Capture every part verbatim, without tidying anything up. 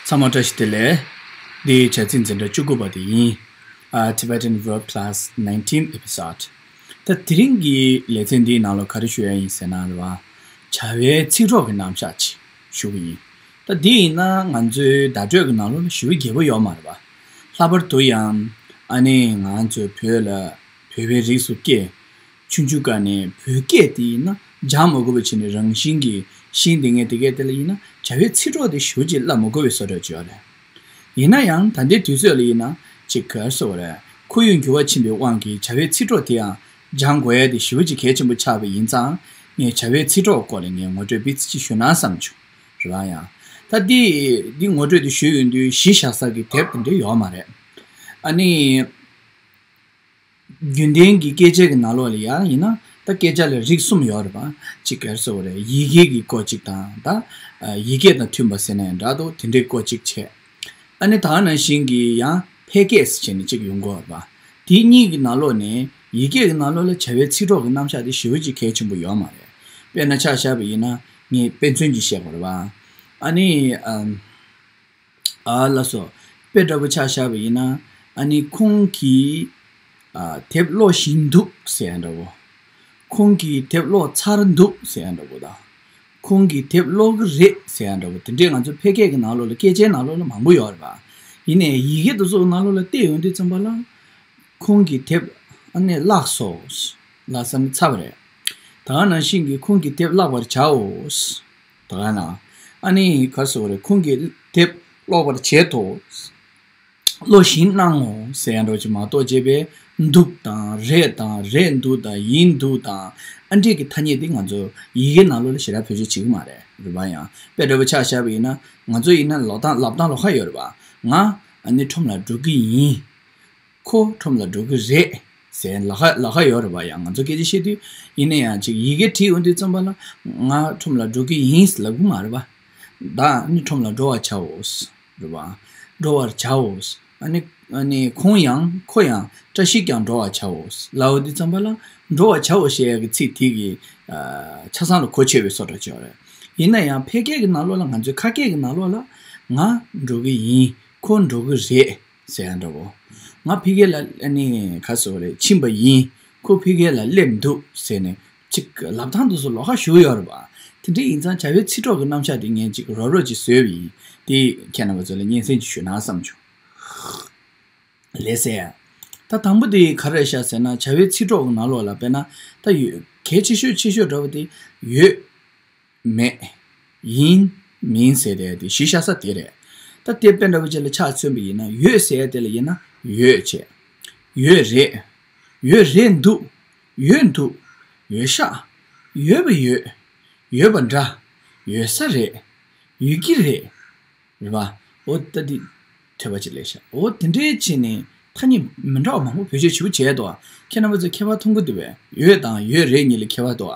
ཚང་མ་བཀྲ་ཤིས་བདེ་ལེགས། འདི་བྱ་ཚིག་འཛིན་གྲྭ་བཅུ་དགུ་པ་དེ་ཡིན། ཨ། Tibetan Verb Class nineteen episode། ད་དེ་རིང་གི་ལེ་ཚན་འདིའི་ནང་ལ་ག་རེ་ཞུ་ཡ་ཡིན་ཟེར་ན་རེད་བ། བྱ་བའི་ཚིག་གྲོགས་ཀྱི་རྣམ་གཞག་ཅིག་ཞུ་གི་ཡིན། ད་འདི་ཡིན་ན་ང་ཚོའི་བརྡ་སྤྲོད་ཀྱི་ནང་ལོགས་ལ་ཞེ་པོ་རྒྱས་པོ་ཡོད་མ་རེད་བ། ལྷག་པར་དུ་ཡང་ཨ་ནི་ང་ཚོའི་བོད་ལ་བོད་པའི་རིགས་སུ་སྐྱེས། ཆུང་ཆུང་སྒང་ནས་བོད་སྐད་དེ་ཡིན་ན་སྦྱང་མ་དགོས་པ་བྱས་ནས་རང་བཞིན་གྱིས་ཤེས་བསྡད་མཁན་དེ་གས་དེ་ལ་ཡིན་ན་བྱ་བའི་ཚིག་གྲོགས་དེ་ཞེ་པོ་ཅིག་བསླབ་མ་དགོས་པའི་བཟོ་འདྲ་ཅིག་ཡོད་རེད། ཡིན་ན་ཡང་ད་ལྟའི་དུས་ཚོད་ལ་ཡིན་ན་ཅིག་ག་རེ་ཟེར་དགོས་རེད། ཁོར་ཡུག་འགྱུར་བ་ཕྱིན་པའི་དབང་གིས་བྱ་བའི་ཚིག་གྲོགས་དེའང་སྦྱང་དགོས་ཡ་དེ་ཞེ་པོ་ཅིག་གལ་ཆེན་པོ་ཆགས་པ་ཡིན་ཙང་ངས་བྱ་བའི་ཚིག་གྲོགས་སྐོར་ལ་ངས་ངོ་སྤྲོད་སྤེལ་ཅིག་ཞུ་ན་བསམ་བྱུང་། རེད་བ། ཡང་ད་འདི་འདི་ངོ་སྤྲོད་དེ་ཞུས་ཡོང་དུས་གཞི་བཞག་ས་གི་དེབ་དེ་འདྲ་ཡོད་མ་རེད། ཨ་ནི། རྒྱུན་ལྡན་གྱི་སྐད་ཆའི་གི་ནང་ལོགས་ལ་ཡང་ཡིན་ན་ད་སྐད་ཆ་ལ་རིགས་གསུམ་ཡོད་རེད་པ། གཅིག་ག་རེ་ཟེར་དགོས་རེད། ཡི་གེ་གི་སྐོར་གཅིག་དང་ད་ཡི་གེ་དང་མཐུན་པ་ཟེར་ན་ཡང་འདྲ་འདུག་དེ་འདྲའི་སྐོར་གཅིག་བྱས། ཨ་ནི་ད་ག་ནང་བཞིན་གྱི་ཡང་ཕལ་སྐད་ཟེར་བྱས་ནས་གཅིག་ཡོང་གི་ཡོད་རེད་པ། དེ་གཉིས་ཀྱི་ནང་ལོགས་ནས་ཡི་གེ་གི་ནང་ལོགས་ལ་བྱ་བའི་ཚིག་གྲོགས་ཀྱི་རྣམ་གཞག་དེ་ཞེ་པོ་ཅིག་གལ་ཆེན་པོ་ཡོད་མ་རེད། དཔེར་ན་ཆ་བཞག་པ་ཡིན་ན་ངས་དཔེ་མཚོན་ཅིག་བཤད་དགོས་རེད་པ། ཨ་ནི་ཨམ། ཨ་ལགས་སོ། དཔེ་འདྲ་པོ་ཆ་བཞག་པ་ཡིན་ན་ཨ་ནི་ཁོང་གིས་ཨ་དེབ་ཀློག་བཞིན་འདུག་ཟེར་ཡ་འདྲ་བོ། ཁོང་གིས་དེབ་ཀློག་ཚར་འདུག་ཟེར་ཡ་འདྲ་བོ་དང་། ཁོང་གིས་དེབ་ཀློག་གི་རེད་ཟེར་ཡ་འདྲ་བོ་དེ་འདྲས་ང་ཚོ་ཕལ་སྐད་ཀྱི་ནང་ལོགས་ལ་སྐད་ཆའི་ནང་ལོགས་ལ་མང་པོ་ཡོད་རེད་པ། ཡིན་ནའི་ཡི་གེ་དེ་ཚོ་ནང་ལོགས་ལ་བལྟས་ཡོང་དུས་ཙམ་པ་ལ། ཁོང་གིས་དེབ་ཨ་ནི་བཀླགས་སོ། ལབ་ས་ནི་ཚར་བ་རེད། ད་ག་ནང་བཞིན་གྱི་ཁོང་གིས་དེབ་བཀླག་པར་བྱའོ། ད་ག་ན། ཨ་ནི་ག་རེ་ཟེར་དགོས་རེད། ཁོང་གིས་དེབ་ཀློག་པར་བྱེད་དོ། ཀློག་བཞིན་གནང་ངོ་ཟེར་ཡ་འདྲ་བོ་ཅིག་མ་གཏོགས་བྱས་པའི་འདུག་དང་རེད་དང་རེད་འདུག་དང་ཡིན་འདུག་དང་ཨ་འདྲས་ཀྱི་ཐ་སྙད་འདི་ང་ཚོ་ཡི་གེ་ནང་ལོགས་ལ་ཞེ་དྲག་བེད་སྤྱོད་བྱེད་ཀྱི་མ་རེད། རེད་པ། ཡང་དཔེ་འདྲ་པོ་ཆ་བཞག་པ་ཡིན་ན་ང་ཚོ་ཡིན་ན་ལབ་སྟངས་ལབ་སྟངས་ལོགས་ཀ་ཡོད་རེད་པ། ང་ཨ་ནི་ཁྲོམ་ལ་འགྲོ་གི་ཡིན། ཁོ་ཁྲོམ་ལ་འགྲོ་གི་རེད་ཟེར་ལབ་ཁ་ལབ་ཁ་ཡོད་རེད་པ། ཡང་ང་ཚོ་སྐད་ཆ་བཤད་དུས་ཡིན་ན་ཡང་ཅིག་ཡི་གེ་བྲིས་ཡོང་དུས་ཙམ་པ་ལ་ང་ཁྲོམ་ལ་འགྲོ་གི་ཡིན་ལབ་གི་མ་རེད་པ། བདག་ནི་ཁྲོམ་ལ་འགྲོ་བར་བྱའོ། རེད་པ། འགྲོ་བར་བྱའོ། ཨ་ནི་ཨ་ནི་ཁོང་ཡང་ཁོ་ཡང་བཀྲ་ཤིས་ཀྱང་འགྲོ་བར་བྱའོ་ལབ་ཡོང་དུས་ཙམ་པ་ལ་འགྲོ་བར་བྱའོ་ཞེས་ཡ་གི་ཚིག་དེ་གི་ཨ་ཆ་ཚང་ལ་གོ་ཆོད་པའི་བཟོ་འདྲ་ཅིག་ཡོད་རེད། ཡིན་ན་ཡང་ཕལ་སྐད་ཀྱི་ནང་ལོགས་ལ་ང་ཚོའི་ཁ་སྐད་ཀྱི་ནང་ལོགས་ལ་ང་འགྲོ་གི་ཡིན། ཁོ་འགྲོ་གི་རེད། ཟེར་ཡ་འདྲ་བོ། ང་ཕ་གི་ལ་ཨ་ནི་ག་རེ་ཟེར་དགོས་རེད། ཕྱིན་པ་ཡིན། ཁོ་ཕ་གི་ལ་སླེབས་འདུག་ཟེར་ནས་ཅིག་ལབ་སྟངས་དེ་ཚོ་ལོགས་ཀ་ཞེ་པོ་ཡོད་རེད་པ། དེ་འདྲ་ཡིན་ཙང་བྱ་བའི་ཚིག་གྲོགས་ཀྱི་རྣམ་གཞག་དེ་ངས་ཅིག་རོབ་རོབ་ཅིག་བཟོས་པ་ཡིན། དེ་ཁྱེད་རྣམ་པ་ཚོ་ལ་སྙན་སེང་ཅིག་ཞུས་ན་བསམ་བྱུང་། ལགས་སེ། ད་དང་པོ་དེ་ག་རེ་རེད་ཤག་ཟེར་ན་བྱ་བའི་ཚིག་གྲོགས་ཀྱི་ནང་ལོགས་ལ་དཔེར་ན་ད་ཡོད་གལ་ཆེ་ཤོས་ཆེ་ཤོས་འདྲ་བོ་དེ་ཡོད། མེད། ཡིན། མིན་ཟེར་དེ་དེ་གཞི་བཞག་ས་དེ་རེད། ད་དེ་དཔེ་འདྲ་བོ་ཅིག་ལ་ཆ་མཚོན་པ་ཡིན་ན་ཡོད་ཟེར་ཡ་དེ་ལ་ཡིན་ན་ཡོད་བྱས། ཡོད་རེད། ཡོད་རེད་འདུག་ཡོད་འདུག་ཡོད་ཤག་ཡོད་པ་ཡོད། ཡོད་པ་འདྲ། ཡོད་ས་རེད། ཡོད་ཀྱི་རེད། རེད་པ། འོ་ད་འདི་ཐོས་པ་ཅིག་ལས་ཤག་འོ་དེ་འདྲའི་ཆེད་ནས་ཐ་སྙད་མི་འདྲ་བ་མང་པོ་བེད་སྤྱོད་བྱེད་པོ་བྱས་འདུག་ཁྱེད་རྣམ་པ་ཚོ་ཁྱད་པར་མཐོང་གི་འདུག་པས། ཡོད་དང་ཡོད་རེད་གཉིས་ལ་ཁྱད་པར་འདུག་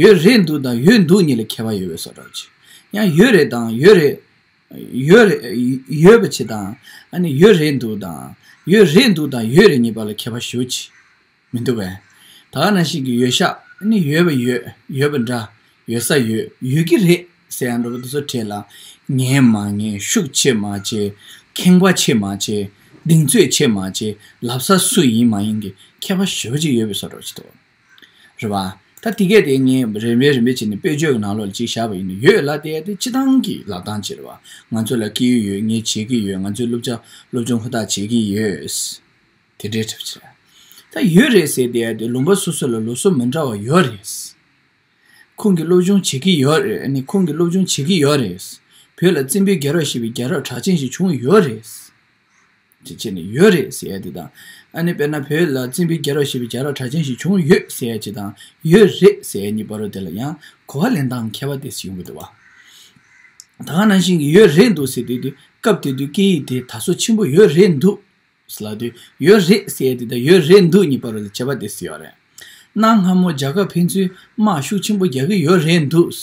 ཡོད་རེད་འདུག་དང་ཡོད་འདུག་གཉིས་ལ་ཁྱད་པར་ཡོད་པའི་བཟོ་འདྲ་ཅིག་ཡང་ཡོད་རེད་དང་ཡོད་རེད། ཡོད་རེད། ཡོད་པ་ཅིག་དང་ཨ་ནི་ཡོད་རེད་འདུག་དང་ཡོད་རེད་འདུག་དང་ཡོད་རེད་གཉིས་བར་ལ་ཁྱད་པར་ཞེ་པོ་ཅིག་མི་འདུག་པས། ད་ག་ནང་བཞིན་གྱི་ཡོད་ཤག་ཨ་ནི་ཡོད་པ་ཡོད། ཡོད་པ་འདྲ། ཡོད་ས་ཡོད། ཡོད་ཀྱི་རེད་ཟེར་ཡ་འདྲ་པོ་དེ་ཚོ་གྲས་ལ་ངན་མ་ངན། ཤུགས་ཆེ་མ་ཆེ། ཁེངས་པ་ཆེ་མ་ཆེ། གདེང་ཚོད་ཆེ་མ་ཆེ། ལབ་ས་སུ་ཡིན་མ་ཡིན་གྱི་ཁྱད་པར་ཞེ་པོ་ཅིག་ཡོད་པའི་བཟོ་འདྲ་ཅིག་འདུག་རེད་པ། ད་དེ་གས་དེ་ངས་རིམ་པས་རིམ་པས་བྱས་ནས་དཔེ་བརྗོད་ཀྱི་ནང་ལོགས་ལ་ཅིག་བཞག་པ་ཡིན་ན་ཡོད་ལབ་དེ་དེ་སྤྱི་བཏང་གི་ལབ་སྟངས་ཅིག་རེད་པ། ང་ཚོ་ལ་སྐྱེས་ཡོད། ངས་བྱེད་ཀྱི་ཡོད། ང་ཚོའི་སློབ་ཆ་སློབ་སྦྱོང་ཧུར་ཐག་བྱེད་ཀྱི་ཡོད། དེ་འདྲའི་གྲབས་ཆེ། ད་ཡོད་རེད་ཟེར་དེ་དེ་ལུང་པ་སོ་སོ་ལ་ལུགས་སྲོལ་མི་འདྲ་བ་ཡོད་རེད། ཁོང་གིས་སློབ་སྦྱོང་བྱེད་ཀྱི་ཡོད་རེད། ཨ་ནི་ཁོང་གིས་སློབ་སྦྱོང་བྱེད་ཀྱི་ཡོད་རེད། བོད་ལ་བཙན་པོའི་རྒྱལ་རབས་ཞེས་པའི་རྒྱལ་རབས་གྲགས་ཅན་ཞིག་བྱུང་ཡོད་རེད། ཅེས་བྱས་ནས་ཡོད་རེད་ཟེར་ཡ་དེ་དང་། ཨ་ནི་དཔེར་ན་བོད་ལ་བཙན་པོའི་རྒྱལ་རབས་ཞེས་པའི་རྒྱལ་རབས་གྲགས་ཅན་ཞིག་བྱུང་ཡོད་ཟེར་ཡ་ཅིག་དང་ཡོད་རེད་ཟེར་ཡ་གཉིས་བར་དུ་དེ་ལ་ཡང་གོ་བ་ལེན་སྟངས་ཁྱད་པར་དེ་ཡོང་གི་འདུག་བ། ད་ག་ནང་བཞིན་གྱི་ཡོད་རེད་འདུག་ཟེར་དུས་དེ་སྐབས་དེ་དུས་སྐད་ཡིག་དེ་དར་སོ་ཆེན་པོ་ཡོད་རེད་འདུག་ལབ་དུས་ཡོད་རེད་ཟེར་ཡ་དེ་དང་ཡོད་རེད་འདུག་གཉིས་བར་ལ་ཁྱད་པར་དེ་ཡོད་རེད། གནའ་སྔ་མོ་རྒྱ་གར་ཕན་ཚུན་དམག་ཤུགས་ཆེན་པོ་རྒྱག་གི་ཡོད་རེད་འདུག་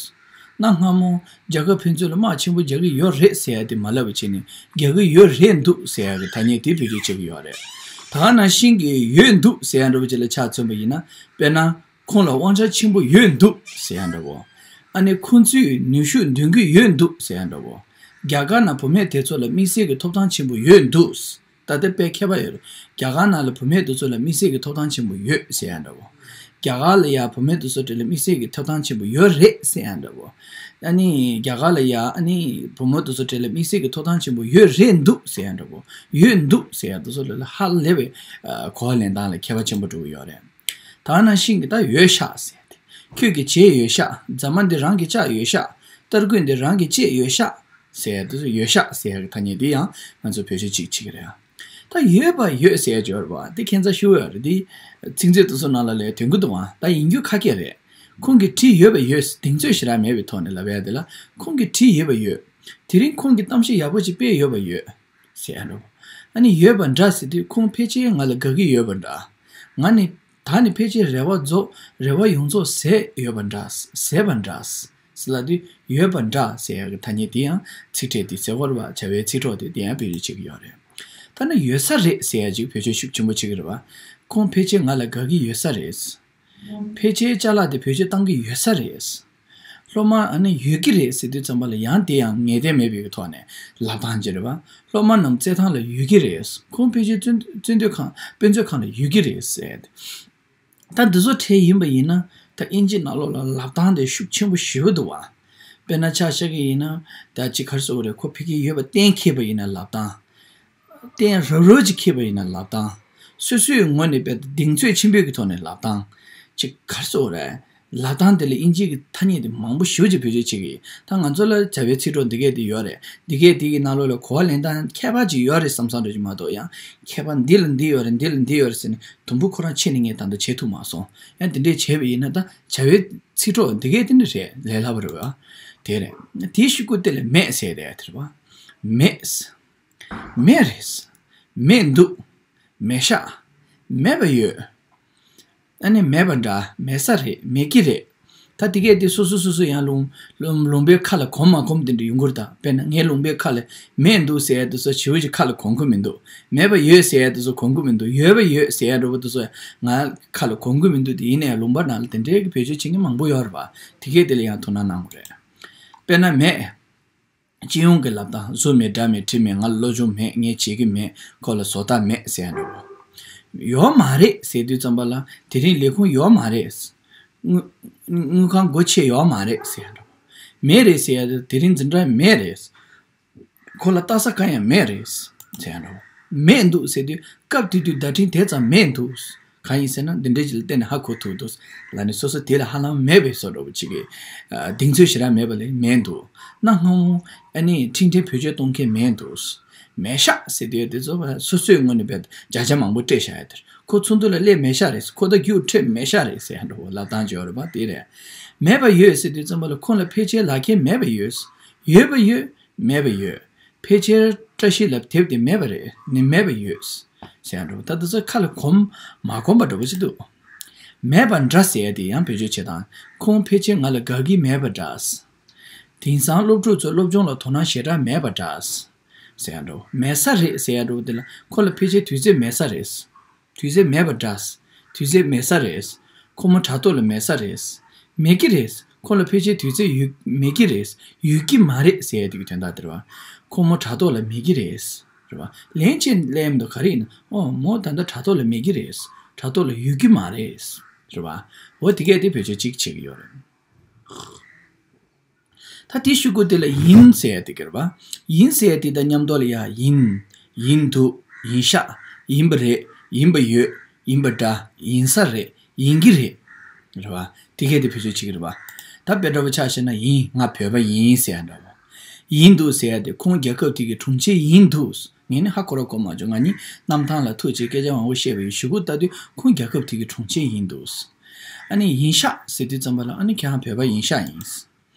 གནའ་སྔ་མོ་རྒྱ་གར་ཕན་ཚུན་ལ་དམག་ཆེན་པོ་རྒྱག་གི་ཡོད་རེད་ཟེར་ཡ་དེ་མ་ལབ་པ་བྱས་ནས་རྒྱག་གི་ཡོད་རེད་འདུག་ཟེར་ཡ་གི་ཐ་སྙད་དེ་བེད་སྤྱོད་བྱེད་ཀྱི་ཡོད་རེད། ད་ག་ནང་བཞིན་གྱི་ཡོད་འདུག་ཟེར་ཡ་འདྲ་པོ་ཅིག་ལ་ཆ་མཚོན་པ་ཡིན་ན། དཔེར་ན། ཁོང་ལ་དབང་ཆ་ཆེན་པོ་ཡོད་འདུག་ཟེར་ཡ་འདྲ་བོ། ཨ་ནི་ཁོང་ཚོས་ནུས་ཤུགས་འདོན་གྱི་ཡོད་འདུག་ཟེར་ཡ་འདྲ་བོ། རྒྱ་གར་ན་བུད་མེད་དེ་ཚོ་ལ་དམིགས་བསལ་གྱི་ཐོབ་ཐང་ཆེན་པོ་ཡོད་འདུག་ད་ལྟ་དཔེ་ཁྱད་པར་ཡོད་རེད། རྒྱ་གར་ནང་ལ་བུད་མེད་དེ་ཚོ་ལ་དམིགས་བསལ་གྱི་ཐོབ་ཐང་ཆེན་པོ་ཡོད་ཟེར་ཡ་འདྲ་བོ། རྒྱ་གར་ལ་ཡ་བུད་མེད་དེ་ཚོ་གྲས་ལ་དམིགས་བསལ་གྱི་ཐོབ་ཐང་ཆེན་པོ་ཡོད་རེད་ཟེར་ཡ་འདྲ་བོ། ཨ་ནི་རྒྱ་གར་ལ་ཡ་ཨ་ནི་བུ་མོ་དེ་ཚོ་གྲས་ལ་དམིགས་བསལ་གྱི་ཐོབ་ཐང་ཆེན་པོ་ཡོད་རེད་འདུག་ཟེར་ཡ་འདྲ་བོ། ཡོད་འདུག་ཟེར་ཡ་དེ་ཚོ་ལ་ཧ་ལས་པའི་གོ་བ་ལེན་སྟངས་ལ་ཁྱད་པར་ཆེན་པོ་འགྲོ་གི་ཡོད་རེད། ད་ནང་བཞིན་གྱི་ད་ཡོད་ཤག་ཟེར་ཏེ། ཁྱོད་ཀྱི་བྱས་ཡོད་ཤག་རྫ་མ་འདི་རང་གི་བཅག་ཡོད་ཤག་སྟར་གོས་འདི་རང་གི་བཅད་ཡོད་ཤག་ཟེར་དུས་ཡོད་ཤག་ཟེར་ཡག་གི་ཐ་སྙད་འདི་ཡང་ང་ཚོ་བེད་སྤྱོད་ཅིག་བྱེད་ཀྱི་རེད། ད་ཡོད་པ་ཡོད་ཟེར་ཡག་ཡོད་རེད་པ། འདི་ཁྱད་མཚར་ཤོས་ཡོད་རེད། འདི་ཚིག་མཛོད་དེ་ཚོ་ནང་ལ་ལས་དོན་གྱི་འདུག་ཨ། ད་ཡིན་རྒྱུ་ཁ་སྐད་རེད། ཁོང་གིས་བྲིས་ཡོད་པ་ཡོད། གདེང་ཚོད་ཞེ་དྲག་མེད་པའི་ཐོག་ནས་ལབ་ཡག་འདི་ལ་ཁོང་གིས་བྲིས་ཡོད་པ་ཡོད། དེ་རིང་ཁོང་གིས་གཏམ་བཤད་ཡག་པོ་ཅིག་སྤེལ་ཡོད་པ་ཡོད། ཟེར་ཡ་འགྲོ། ཨ་ནི་ཡོད་པ་འདྲ་ཟེར་དུས་ཁོང་ཕལ་ཆེར་ང་ལ་དགའ་གི་ཡོད་པ་འདྲ། ང་ནི་ད་ནི་ཕལ་ཆེར་རེ་བ་རྫོགས། རེ་བ་ཡོངས་རྫོགས་ཟད་ཡོད་པ་འདྲ། ཟད་པ་འདྲ། ཟེར་ལབ་དུས་ཡོད་པ་འདྲ་ཟེར་ཡ་གི་ཐ་སྙད་དེ་ཡང་ཚིག་ཕྲད་དེ་ཟེར་བ་རེད་པ། བྱ་བའི་ཚིག་གྲོགས་དེ་དེ་ཡང་བེད་སྤྱོད་བྱེད་ཀྱི་ཡོད་རེད། ད་ནི་ཡོད་ས་རེད་ཟེར་ཡ་ཅིག་བེད་སྤྱོད་ཤུགས་ཆེན་པོ་བྱེད་ཀྱི་རེད་པ། ཁོང་ཕལ་ཆེར་ང་ལ་དགའ་གི་ཡོད་ས་རེད། ཕལ་ཆེར་ཅ་ལག་དེ་བེད་སྤྱོད་བཏང་གི་ཡོད་ས་རེད། སློབ་མ་ཨ་ནི་ཡོད་ཀྱི་རེད་ཟེར་དུས་ཙམ་པ་ལ་ཡང་དེ་ཡང་ངེས་གཏན་མེད་པའི་ཐོག་ནས་ལབ་སྟངས་ཅིག་རེད་པ། སློབ་མ་རྣམས་རྩེད་ཐང་ལ་ཡོད་ཀྱི་རེད། ཁོང་ཕལ་ཆེར་རྩེད་རྩེད་འདོད་ཁང་དཔེ་མཛོད་ཁང་ལ་ཡོད་ཀྱི་རེད་ཟེར། ད་འདི་ཚོ་ཕྲད་ཡིན་པ་ཡིན་ན་ད་དབྱིན་ཇི་ནང་ལོགས་ལ་ལབ་སྟངས་དེ་ཤུགས་ཆེན་པོ་ཞེ་པོ་འདུག་བ། དཔེར་ན་ཆ་བཞག་གི་ཡིན་ན་ད་ཅིག་ག་རེ་ཟེར་དགོས་རེད། ཁོ་ཕ་གི་ཡོད་པ་གཏན་འཁེལ་བ་ཡིན་ན་ལབ་སྟངས། གཏན་རབ་རོབ་ཅིག་འཁེལ་བ་ཡིན་ན་ལབ་སྟངས། སོ་སོའི་ངོས་ནས་རྦད་དེ་གདེང་ཚོད་ཆེན་པོའི་གི་ཐོག་ནས་ལབ་སྟངས། ཅིག་ག་རེ་ཟེར་དགོས་རེད། ལབ་སྟངས་དེ་ལ་དབྱིན་ཇིའི་གི་ཐ་སྙད་དེ་མང་པོ་ཞེ་པོ་ཅིག་བེད་སྤྱོད་བྱེད་ཀྱི་ཡིན། ད་ང་ཚོ་ལ་བྱ་བའི་ཚིག་གྲོགས་འདི་གས་དེ་ཡོད་རེད། འདི་གས་དེ་གི་ནང་ལོགས་ལ་གོ་བ་ལེན་སྟངས་ཁྱད་པར་ཅིག་ཡོད་རེད་བསམ་བསམ་འདྲ་ཅིག་མ་གཏོགས། ཡང་ཁྱད་པར་འདི་ལ་འདི་ཡོད་རེད། འདི་ལ་འདི་ཡོད་རེད་ཟེར་ནས་དུམ་བུ་ཁོ་རང་ཕྱེ་ནས་ངས་ད་ལྟ་བྱེད་ཐུབ་མ་སོང་། ཡང་དེ་འདྲས་བྱས་པ་ཡིན་ན་ད་བྱ་བའི་ཚིག་གྲོགས་འདི་གས་དེ་ནི་རེད། ལས་སླ་པོ་རེད་བ། དེ་རེད། དེའི་ཤུ་གུ་དེ་ལ་མེད་ཟེར་ཡ་དེ་རེད་བ། མེད། མེད་རེད། མེད་འདུག་མེད་ཤག་མེད་པ་ཡོད། ཨ་ནི་མེད་པ་འདྲ། མེད་ས་རེད། མེད་ཀྱི་རེད། ད་དེ་གས་དེ་སོ་སོ་སོ་སོ་ཡང་ལུང་ལུང་ལུང་པའི་ཁ་ལ་གོམས་མ་གོམས་དེ་འདྲ་ཡོང་གི་རེད། ད་དཔེར་ན་ངའི་ལུང་པའི་ཁ་ལ་མེད་འདུག་ཟེར་ཡ་དེ་ཚོ་ཞེ་པོ་ཅིག་ཁ་ལ་གོམས་ཀྱི་མི་འདུག་མེད་པ་ཡོད་ཟེར་ཡ་དེ་ཚོ་གོམས་ཀྱི་མི་འདུག་ཡོད་པ་ཡོད་ཟེར་ཡ་འདྲ་པོ་དེ་ཚོ་ང་ཁ་ལ་གོམས་ཀྱི་མི་འདུག་དེ་ཡིན་ནའི་ལུང་པ་ནང་ལ་དེ་འདྲའི་གི་བེད་སྤྱོད་བྱེད་མཁན་མང་པོ་ཡོད་རེད་པ། དེ་གས་དེ་ལ་ཡང་ཐུགས་སྣང་གནང་དགོས་རེད། དཔེར་ན་མེད། སྤྱི་ཡོངས་ཀྱི་ལབ་སྟངས། བཟོ་མེད། འདྲ་མེད། འབྲི་མེད། ང་ལ་སློབ་སྦྱོང་མེད། ངས་བྱེད་ཀྱི་མེད། ཁོ་ལ་བཟོ་ལྟ་མེད་ཟེར་ཡ་འདྲ་པོ། ཡོད་མ་རེད་ཟེར་དུས་ཙམ་པ་ལ་དེ་རིང་ལས་ཁུངས་ཡོད་མ་རེད། དངུལ་དངུལ་ཁང་སྒོ་ཕྱེ་ཡོད་མ་རེད་ཟེར་ཡ་འདྲ་པོ། མེད་རེད་ཟེར་ཡ་དེ་དེ་རིང་འཛིན་གྲྭ་མེད་རེད། ཁོ་ལ་ལྟ་ས་གང་ཡང་མེད་རེད་ཟེར་ཡ་འདྲ་པོ། མེད་འདུག་ཟེར་དུས་སྐབས་དེ་དུས་བརྡ་འཕྲིན་དེ་ཙམ་མེད་འདུག་གང་ཡིན་ཟེར་ན་འདི་འདྲའི་ཅིག་ལ་བརྟེན་ནས་ཧ་གོ་ཐུབ་འདུག་ལབ་ནས་སོ་སོ་དེ་ལ་ཧ་ལམ་མེད་པའི་བཟོ་འདྲ་པོ་ཅིག་གི་གདེང་ཚོད་ཞེ་དྲག་མེད་པ་ལས་མེད་འདུག་གནའ་སྔ་མོ་ཨ་ནི་འཕྲིན་ཕྲན་བེད་སྤྱོད་གཏོང་མཁན་མེད་འདུག་མེད་ཤག་ཟེར་དུས་དེ་ཚོ་སོ་སོའི་ངོས་ནས་བརྒྱ་ཆ་མང་པོ་སྤྲད་བཞག་ཡ་དེར་ཁོ་ཚོགས་འདུ་ལ་སླེབས་མེད་ཤག་རེད། ཁོ་ད་རྒྱུགས་འཕྲོད་མེད་ཤག་རེད་ཟེར་ཡ་འདྲ་པོ་ལབ་སྟངས་ཅིག་ཡོད་རེད་པ། དེ་རེད། མེད་པ་ཡོད་ཟེར་དུས་ཙམ་པ་ལ་ཁོང་ལ་ཕལ་ཆེར་ལག་ཁྱེར་མེད་པ་ཡོད། ཡོད་པ་ཡོད། མེད་པ་ཡོད། ཕལ་ཆེར་བཀྲ་ཤིས་ལ་དེབ་དེ་མེད་པ་རེད། ནི་མེད་པ་ཡོད་ཟེར་ཡ་འདྲ་པོ། ད་དེ་ཚོ་ཁ་ལ་གོམས་མ་གོམས་པ་འདྲ་པོ་ཞིག་འདུག་མེད་པ་འདྲ་ཟེར་ཡ་དེ་ཡང་བེད་སྤྱོད་བྱེད་སྟངས། ཁོང་ཕལ་ཆེར་ང་ལ་དགའ་གི་མེད་པ་འདྲ། དེང་སང་སློབ་ཕྲུག་ཚོ་སློབ་སྦྱོང་ལ་དོ་སྣང་ཞེ་དྲག་མེད་པ་འདྲ་ཟེར་ཡ་འདྲ་པོ། མེད་ས་རེད་ཟེར་ཡ་འདྲ་པོ་དེ་ལ་ཁོ་ལ་ཕལ་ཆེར་དུས་ཚོད་མེད་ས་རེད། དུས་ཚོད་མེད་པ་འདྲ། དུས་ཚོད་མེད་ས་རེད། ཁོ་མོ་དྲ་ཐོག་ལ་མེད་ས་རེད། མེད་ཀྱི་རེད། ཁོ་ལ་ཕལ་ཆེར་དུས་ཚོད་ཡོད་མེད་ཀྱི་རེད། ཡོད་ཀྱི་མ་རེད་ཟེར་ཡ་དེ་གི་དོན་དག་དེ་རེད་བ། ཁོ་མོ་དྲ་ཐོག་ལ་མེད་ཀྱི་རེད། རེད་བ། ལན་ཅིག་སླེབས་མི་འདུག་ག་རེ་ཡིན་ན། ཨོ་མོ་ད་ལྟ་དྲ་ཐོག་ལ་མེད་ཀྱི་རེད། དྲ་ཐོག་ལ་ཡོད་ཀྱི་མ་རེད། རེད་བ། འོ་དེ་གས་དེ་བེད་སྤྱོད་ཅིག་བྱེད་ཀྱི་ཡོད་རེད། ད་དེའི་ཤུ་གུ་དེ་ལ་ཡིན་ཟེར་ཡ་དེ་གི་རེད་བ། ཡིན་ཟེར་ཡ་དེ་དང་མཉམ་དུ་ལ་ཡ་ཡིན། ཡིན་འདུག་ཡིན་ཤག་ཡིན་པ་རེད། ཡིན་པ་ཡོད། ཡིན་པ་འདྲ། ཡིན་ས་རེད། ཡིན་གྱི་རེད། རེད་བ། དེ་གས་དེ་བེད་སྤྱོད་བྱེད་ཀྱི་རེད་བ། ད་དཔེ་འདྲ་པོ་ཆ་བཞག་ན་ཡིན། ང་བོད་པ་ཡིན་ཟེར་ཡ་འདྲ་བོ། ཡིན་འདུག་ཟེར་ཡ་དེ་ཁོང་རྒྱལ་ཁབ་དེ་གི་དྲུང་ཆེ་ཡིན་འདུག་ངས་ནི་ཧ་གོ་ར་གོ་མ་བྱུང་། ང་གཉིས་གནམ་ཐང་ལ་ཐུག་བྱས་སྐད་ཆ་མང་པོ་བཤད་པ་ཡིན། གཞུག་གུ་ལྟ་དུས་ཁོང་རྒྱལ་ཁབ་དེ་གི་དྲུང་ཆེ་ཡིན་འདུག་ཨ་ནི་ཡིན་ཤག་ཟེར་དུས་ཙམ་པ་ལ་ཨ་ནི་ཁྱེད་རང་བོད་པ་ཡིན་ཤག་ཡིན།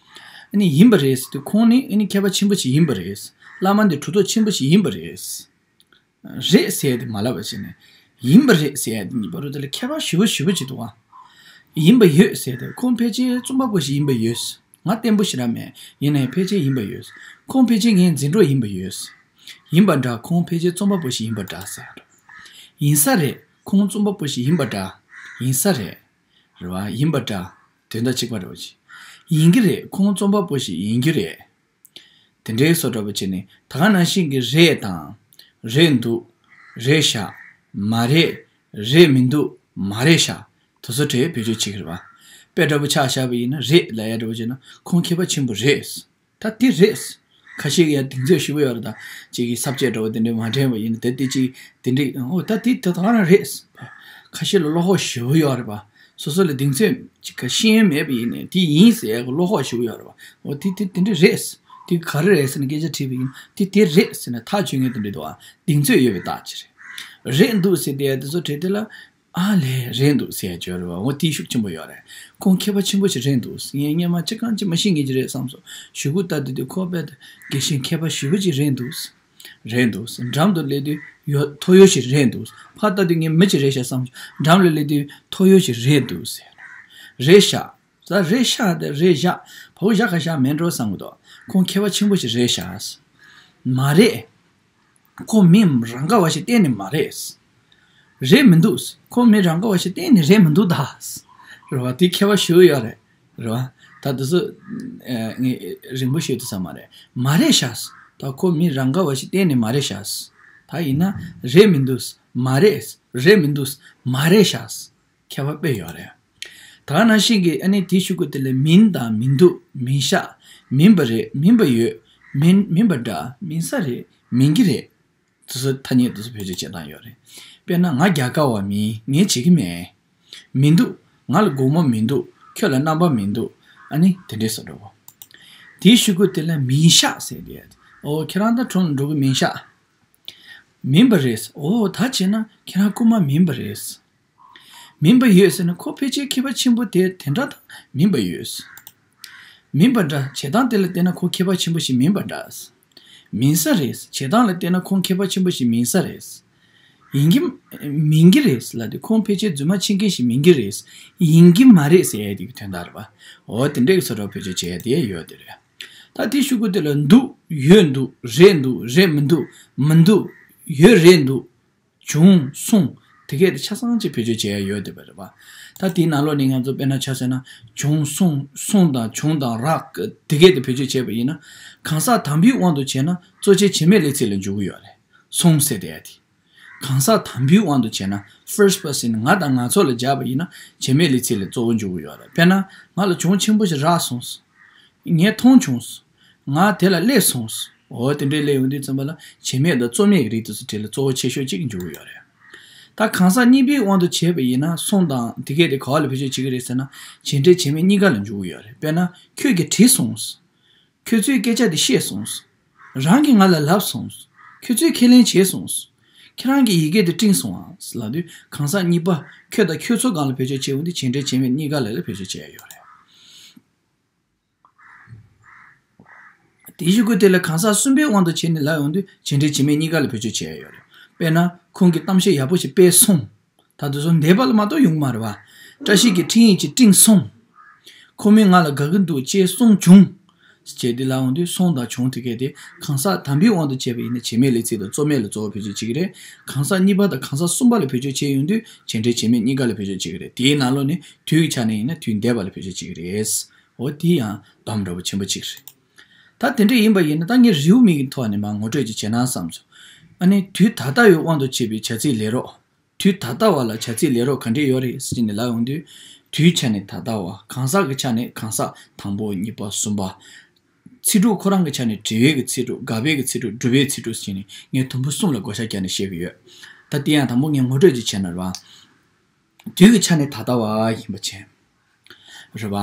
ཨ་ནི་ཡིན་པ་རེད་ཟེར་དུས་ཁོང་ནི་ཨ་ནི་མཁས་པ་ཆེན་པོ་ཞིག་ཡིན་པ་རེད། བླ་མ་འདི་གྲུབ་ཐོབ་ཆེན་པོ་ཞིག་ཡིན་པ་རེད། རེད་ཟེར་ཡ་དེ་མ་ལབ་པ་བྱས་ནས་ཡིན་པ་རེད་ཟེར་ཡ་དེ་གཉིས་བར་དུ་དེ་ལ་ཁྱད་པར་ཞེ་པོ་ཞེ་པོ་ཅིག་འདུག་ཨ། ཡིན་པ་ཡོད་ཟེར་ཡ་དེ་ཁོང་ཕལ་ཆེར་རྩོམ་པ་པོ་ཞིག་ཡིན་པ་ཡོད། ང་བརྟན་པོ་ཞེ་དྲག་མེད། ཡིན་ནའི་ཕལ་ཆེར་ཡིན་པ་ཡོད། ཁོང་ཕལ་ཆེར་ངའི་འཛིན་གྲོགས་ཡིན་པ་ཡོད། ཡིན་པ་འདྲ། ཁོང་ཕལ་ཆེར་རྩོམ་པ་པོ་ཞིག་ཡིན་པ་འདྲ་ཟེར་ཡ་འདྲ། ཡིན་ས་རེད། ཁོང་རྩོམ་པ་པོ་ཞིག་ཡིན་པ་འདྲ། ཡིན་ས་རེད། རེད་བ། ཡིན་པ་འདྲ། དོན་དག་གཅིག་པ་རེད་བ་ཅི། ཡིན་གྱི་རེད། ཁོང་རྩོམ་པ་པོ་ཞིག་ཡིན་གྱི་རེད། དེ་འདྲའི་བཟོ་འདྲ་པོ་བྱས་ནས་ད་ག་ནང་བཞིན་གྱི་རེད་དང་། རེད་འདུག་རེད་ཤག་མ་རེད། རེད་མི་འདུག་མ་རེད་ཤག་དེ་ཚོ་གྲས་བེད་སྤྱོད་བྱེད་ཀྱི་རེད་པ། དཔེ་འདྲ་པོ་ཆ་བཞག་པ་ཡིན་ན་རེད་ལབ་ཡ་འདྲ་པོ་བྱས་ན་ཁོང་མཁས་པ་ཆེན་པོ་རེད། ད་དེ་རེད། ཁ་ཤས་ཀྱིས་ཡང་གདེང་ཚོད་ཞེ་པོ་ཡོད་རེད། ད་ཅིག་གིས་ས་བཅད་འདྲ་པོ་དེ་འདྲས་མ་དྲན་པ་ཡིན་ན་དེ་དེ་ཅིག་དེ་འདྲས་ཨོ་ད་དེ་དེ་ད་ག་རང་རེད། ཁ་ཤས་ལ་བློ་ཁོག་ཞེ་པོ་ཡོད་རེད་པ། སོ་སོ་ལ་གདེང་ཚོད་ཅིག་ག་ཤེས་ཡོན་མེད་པ་ཡིན་ནའི་དེ་ཡིན་ཟེར་ཡ་གི་བློ་ཁོག་ཞེ་པོ་ཡོད་རེད་པ། ཨོ་དེ་དེ་དེ་འདྲས་རེད། དེ་ག་རེ་རེད་ཟེར་ནས་སྐད་ཆ་དྲིས་པ་ཡིན་ན་དེ་དེ་རེད་ཟེར་ནས་ཐག་གཅོད་མཁན་དེ་འདྲས་འདུག་ཨ། གདེང་ཚོད་ཡོད་པའི་རྟགས་ཅིག་རེད། རེད་འདུག་ཟེར་དེ་དེ་ཚོ་བྲིས་དེ་ལ། ཨ་ལས་རེད་འདུག་ཟེར་ཡ་ཅིག་ཡོད་རེད་པ། འོ་དེ་ཤུགས་ཆེན་པོ་ཡོད་རེད། ཁོང་མཁས་པ་ཆེན་པོ་ཞིག་རེད་འདུག་ངས་སྔོན་མ་ཅི་གང་ཅི་མ་ཤེས་མཁན་ཅིག་རེད་བསམ་སོང་། གཞུག་གུ་ལྟ་དུས་དུས་ཁོ་དཔེ་དགེ་བཤེས་མཁས་པ་ཞེ་པོ་ཅིག་རེད་འདུག་རེད་འདུག་འགྲམ་དུ་སླེབས་དུས་ཡོད་ཐོ་ཡོ་ཞིག་རེད་འདུག་ཕར་ལྟ་དུས་ངས་མི་ཅིག་རེད་ཤག་བསམ་སོང་། འགྲམ་ལ་སླེབས་དུས་ཐོ་ཡོ་ཞིག་རེད་འདུག་ཟེར། རེད་ཤག་ད་རེད་ཤག་དེ་རེད་ཤག་བ་གུ་ཞ་ག་ཤ་མེད་འགྲོ་བསམ་གི་འདུག་ཁོང་མཁས་པ་ཆེན་པོ་ཞིག་རེད་ཤག་མ་རེད། ཁོ་མི་རང་ག་བ་ཞིག་གཏན་ནས་མ་རེད། རེད་མི་འདུག་ཁོ་མི་རང་ག་བ་ཞིག་གཏན་ནས་རེད་མི་འདུག་ད། རེད་བ། དེ་ཁྱད་པར་ཞེ་པོ་ཡོད་རེད། རེད་བ། ད་དེ་ཚོ་ངས་རིང་པོ་ཞིག་དུ་ས་མ་རེད། མ་རེད་ཤག་ད་ཁོ་མི་རང་ག་བ་ཞིག་གཏན་ནས་མ་རེད་ཤག་ད་ཡིན་ན་རེད་མི་འདུག་མ་རེད། རེད་མི་འདུག་མ་རེད་ཤག་ཁྱད་པར་དཔེ་ཡོད་རེད། ད་ག་ནང་བཞིན་གྱི་ཨ་ནི་དེའི་གཞུག་གུ་དེ་ལ་མིན་དང་མི་འདུག་མིན་ཤག་མིན་པ་རེད། མིན་པ་ཡོད། མིན་མིན་པ་འདྲ། མིན་ས་རེད། མིན་གྱི་རེད། དེ་ཚོ་ཐ་སྙད་དེ་ཚོ་བེད་སྤྱོད་བྱེད་སྟངས་ཡོད་རེད། དཔེར་ན་ང་རྒྱ་གར་བ་མིན། ངས་བྱེད་ཀྱི་མེད། མི་འདུག་ང་ལ་སྒོར་མོ་མི་འདུག་ཁྱོད་ལ་རྣམ་པ་མི་འདུག་ཨ་ནི་དེ་འདྲས་སོ་འགྲོ་གོ་དེའི་གཞུག་གུ་དེ་ལ་མིན་ཤག་ཟེར་དེ། ཨོ་ཁྱེད་རང་ད་གྲོང་ལ་འགྲོ་གི་མིན་ཤག་མིན་པ་རེད། ཨོ་ད་བྱས་ན་ཁྱེད་རང་རྐུན་མ་མིན་པ་རེད། མིན་པ་ཡོད་ཟེར་ན་ཁོ་ཕལ་ཆེར་མཁས་པ་ཆེན་པོ་དེ་དེ་འདྲ་དང་མིན་པ་ཡོད། མིན་པ་འདྲ། བྱེད་སྟངས་དེ་ལ་བལྟས་ན་ཁོ་མཁས་པ་ཆེན་པོ་ཞིག་མིན་པ་འདྲ། མིན་ས་རེད། བྱེད་སྟངས་ལ་བལྟས་ན་ཁོང་མཁས་པ་ཆེན་པོ་ཞིག་མིན་ས་རེད། ཡིན་གྱི་མིན་གྱི་རེད་ལབ་དུས་ཁོང་ཕལ་ཆེར་རྫུན་མ་ཕྱིན་མཁན་ཞིག་མིན་གྱི་རེད། ཡིན་གྱི་མ་རེད་ཟེར་ཡ་དེ་གི་དོན་དག་རེད་པ། འོ་དེ་འདྲས་ཀྱི་བཟོ་འདྲ་བེད་སྤྱོད་བྱེད་ཡ་དེ་ཡོད་དེ་རེད། ད་དེའི་གཞུག་གུ་དེ་ལ་འདུག་ཡོད་འདུག་རེད་འདུག་རེད་མི་འདུག་མི་འདུག་ཡོད་རེད་འདུག་བྱུང་སོང་། དེ་གས་དེ་ཆ་ཚང་ཅིག་བེད་སྤྱོད་བྱེད་ཡ་ཡོད་བསྡད་པ་རེད་པ། ད་དེའི་ནང་ལོགས་ནས་ང་ཚོ་དཔེར་ན་ཆ་བཞག་ན་བྱུང་སོང་། སོང་དང་བྱུང་དང་རག་དེ་གས་དེ་བེད་སྤྱོད་བྱས་པ་ཡིན་ན། གང་ཟག་དང་པོའི་དབང་དུ་བྱས་ན་གཙོ་ཆེ་བྱེད་མེད་ལས་ཚིག་ལ་འཇུག་གི་ཡོད་རེད། སོང་ཟེར་བསྡད་ཡ་དེ། གང་ཟག་དང་པོའི་དབང་དུ་བྱས་ན་first person ང་དང་ང་ཚོ་ལ་སྦྱར་བ་ཡིན་ན་བྱེད་མེད་ལས་ཚིག་ལ་གཙོ་བོ་འཇུག་གི་ཡོད་རེད། དཔེར་ན་ང་ལ་གྱོང་ཆེན་པོ་ཞིག་རག་སོང་། ངས་མཐོང་བྱུང་། ང་དེ་ལ་སླེབས་སོང་། འོ་དེ་འདྲའི་སླེབས་ཡོང་དུས་ཙམ་པ་ལ་བྱེད་མེད་དང་རྩོལ་མེད་ཀྱི་རིགས་དེ་ཚོ་དེ་ལ་གཙོ་བོ་ཆེ་ཤོས་གཅིག་འཇུག་གི་ཡོད་རེད། ད་གང་ཟག་གཉིས་པའི་དབང་དུ་བྱས་པ་ཡིན་ན་སོང་དང་དེ་གས་དེ་ག་བ་ལ་བེད་སྤྱོད་བྱེད་ཀྱི་རེད་ཟེར་ན་བྱེད་འབྲེལ་བྱེད་མེད་གཉིས་ཀ་ལ་འཇུག་གི་ཡོད་རེད། དཔེར་ན་ཁྱོད་ཀྱིས་བྲིས་སོང་། ཁྱོད་ཚོས་སྐད་ཆ་དེ་བཤད་སོང་། རང་གིས་ང་ལ་ལབ་སོང་། ཁྱོད་ཚོས་ཁས་ལེན་བྱས་སོང་། ཁྱེད་རང་གིས་ཡི་གེ་དེ་སྤྲིངས་སོང་ཨ་ལབ་དུས་གང་ཟག་གཉིས་པ་ཁྱོད་དང་ཁྱོད་ཚོ་སྒང་ལ་བེད་སྤྱོད་བྱས་ཡོང་དུས་བྱེད་འབྲེལ་བྱེད་མེད་གཉིས་ཀ་ལ་ལ་བེད་སྤྱོད་བྱས་ཡོད་རེད། དེའི་གཞུག་གུ་དེ་ལ་གང་ཟག་གསུམ་པའི་དབང་དུ་བྱས་ནས་ལབ་ཡོང་དུས་བྱེད་འབྲེལ་བྱེད་མེད་གཉིས་ཀ་ལ་བེད་སྤྱོད་བྱས་ཡོད་རེད། དཔེར་ན་ཁོང་གིས་གཏམ་བཤད་ཡག་པོ་ཞིག་སྤེལ་སོང་། ད་དུང་སོང་འདས་པ་ལ་མ་གཏོགས་ཡོང་གི་མ་རེད་བ། བཀྲ་ཤིས་ཀྱིས་འཕྲིན་ཡིག་ཅིག་སྤྲིངས་སོང་། ཁོ་མོས་ང་ལ་དགའ་གི་འདུག་ཅེས་གསུངས་བྱུང་། ཅེས་འདི་ལ་འོང་དུས་སོང་དང་བྱུང་དེ་གས་དེ་གང་ཟག་དང་པོའི་དབང་དུ་བྱས་པ་ཡིན་ན་བྱེད་མེད་ལས་ཚིག་དང་རྩོལ་མེད་ལ་གཙོ་བོ་བེད་སྤྱོད་བྱེད་ཀྱི་རེད། གང་ཟག་གཉིས་པ་དང་གང་ཟག་གསུམ་པ་ལ་བེད་སྤྱོད་བྱས་ཡོང་དུས་བྱེད་འབྲེལ་བྱེད་མེད་གཉིས་ཀ་ལ་བེད་སྤྱོད་བྱེད་ཀྱི་རེད། དེའི་ནང་ལོགས་ནས་དུས་ཀྱི་ཆ་ནས་ཡིན་ན་དུས་འདས་པ་ལ་བེད་སྤྱོད་བྱེད་ཀྱི་རེད། འོ་དེ་ཡང་སྡོམ་འདྲ་པོ་ཆེན་པོ་གཅིག་རེད། ད་དེ་འདྲ་ཡིན་པ་ཡིན་ན་ད་ངས་རེའུ་མིག་གི་ཐོག་ནས་མར་ངོ་སྤྲོད་ཅིག་བྱས་ན་བསམ་སོང་། ཨ་ནི་དུས་ད་ལྟ་བའི་དབང་དུ་བྱས་པའི་བྱ་ཚིག་ལས་རོགས། དུས་ད་ལྟ་བ་ལ་བྱ་ཚིག་ལས་རོགས་ག་འདྲས་ཡོད་རེད་ཟེར་ནས་ལབ་ཡོང་དུས། དུས་ཆ་ནས་ད་ལྟ་བ། གང་ཟག་གི་ཆ་ནས་གང་ཟག་དང་པོ་གཉིས་པ་གསུམ་པ། ཚིག་གྲོགས་ཁོ་རང་གི་ཆ་ནས་འབྲེལ་བའི་གི་ཚིག་གྲོགས། དགག་པའི་གི་ཚིག་གྲོགས། སྒྲུབ་པའི་ཚིག་གྲོགས་ཟེར་ནས་ངས་དུམ་བུ་གསུམ་ལ་བགོ་བཤའ་བརྒྱབ་ནས་བཤད་གི་ཡོད། ད་དེ་ཡང་དང་པོ་ངས་ངོ་སྤྲོད་ཅིག་བྱས་ན་རེད་བ། དུས་ཀྱི་ཆ་ནས་ད་ལྟ་བ་ཡིན་པ་བྱས། རེད་བ།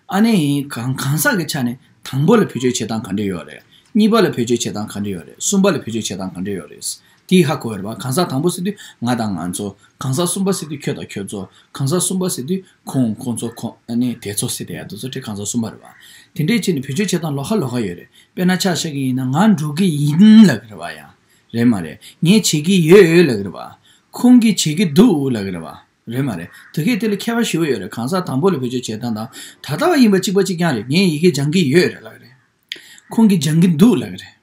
ཨ་ནི་གང་གང་ཟག་གི་ཆ་ནས་དང་པོ་ལ་བེད་སྤྱོད་བྱེད་སྟངས་ག་འདྲ་ཡོད་རེད། གཉིས་པ་ལ་བེད་སྤྱོད་བྱེད་སྟངས་ག་འདྲ་ཡོད་རེད། གསུམ་པ་ལ་བེད་སྤྱོད་བྱེད་སྟངས་ག་འདྲ་ཡོད་རེད། དེ་ཧ་གོ་ཡོད་རེད་བ། གང་ཟག་དང་པོ་ཟེར་དུས་ང་དང་ང་ཚོ། གང་ཟག་གསུམ་པ་ཟེར་དུས་ཁྱོད་དང་ཁྱོད་ཚོ། གང་ཟག་གསུམ་པ་ཟེར་དུས་ཁོང་ཁོང་ཚོ་ཁོ་ཨ་ནི་དེ་ཚོ་ཟེར་དེ་ཡ་དེ་ཚོ་དེ་གང་ཟག་གསུམ་པ་རེད་བ། དེ་འདྲས་བྱས་ནས་བེད་སྤྱོད་བྱེད་སྟངས་ལོགས་ཀ་ལོགས་ཀ་ཡོད་རེད། དཔེར་ན་ཆ་བཞག་གི་ཡིན་ན་ང་འགྲོ་གི་ཡིན་ལབ་གི་རེད་བ། ཡང་རེད་མ་རེད། ངས་བྱེད་ཀྱི་ཡོད་ལབ་གི་རེད་བ། ཁོང་གིས་བྱེད་ཀྱི་འདུག་ལབ་གི་རེད་བ། རེད་མ་རེད། དེ་གས་དེ་ལ་ཁྱད་པར་ཞེ་པོ་ཡོད་རེད། གང་ཟག་དང་པོ་ལ་བེད་སྤྱོད་བྱེད་སྟངས་དང་ད་ལྟ་བ་ཡིན་པ་གཅིག་པ་གཅིག་རྐྱང་རེད། ངས་ཡི་གེ་སྦྱང་གི་ཡོད་རེད་ལབ་གི་རེད། ཁོང་གིས་སྦྱང་གི་འདུག་ལབ་གི་རེད།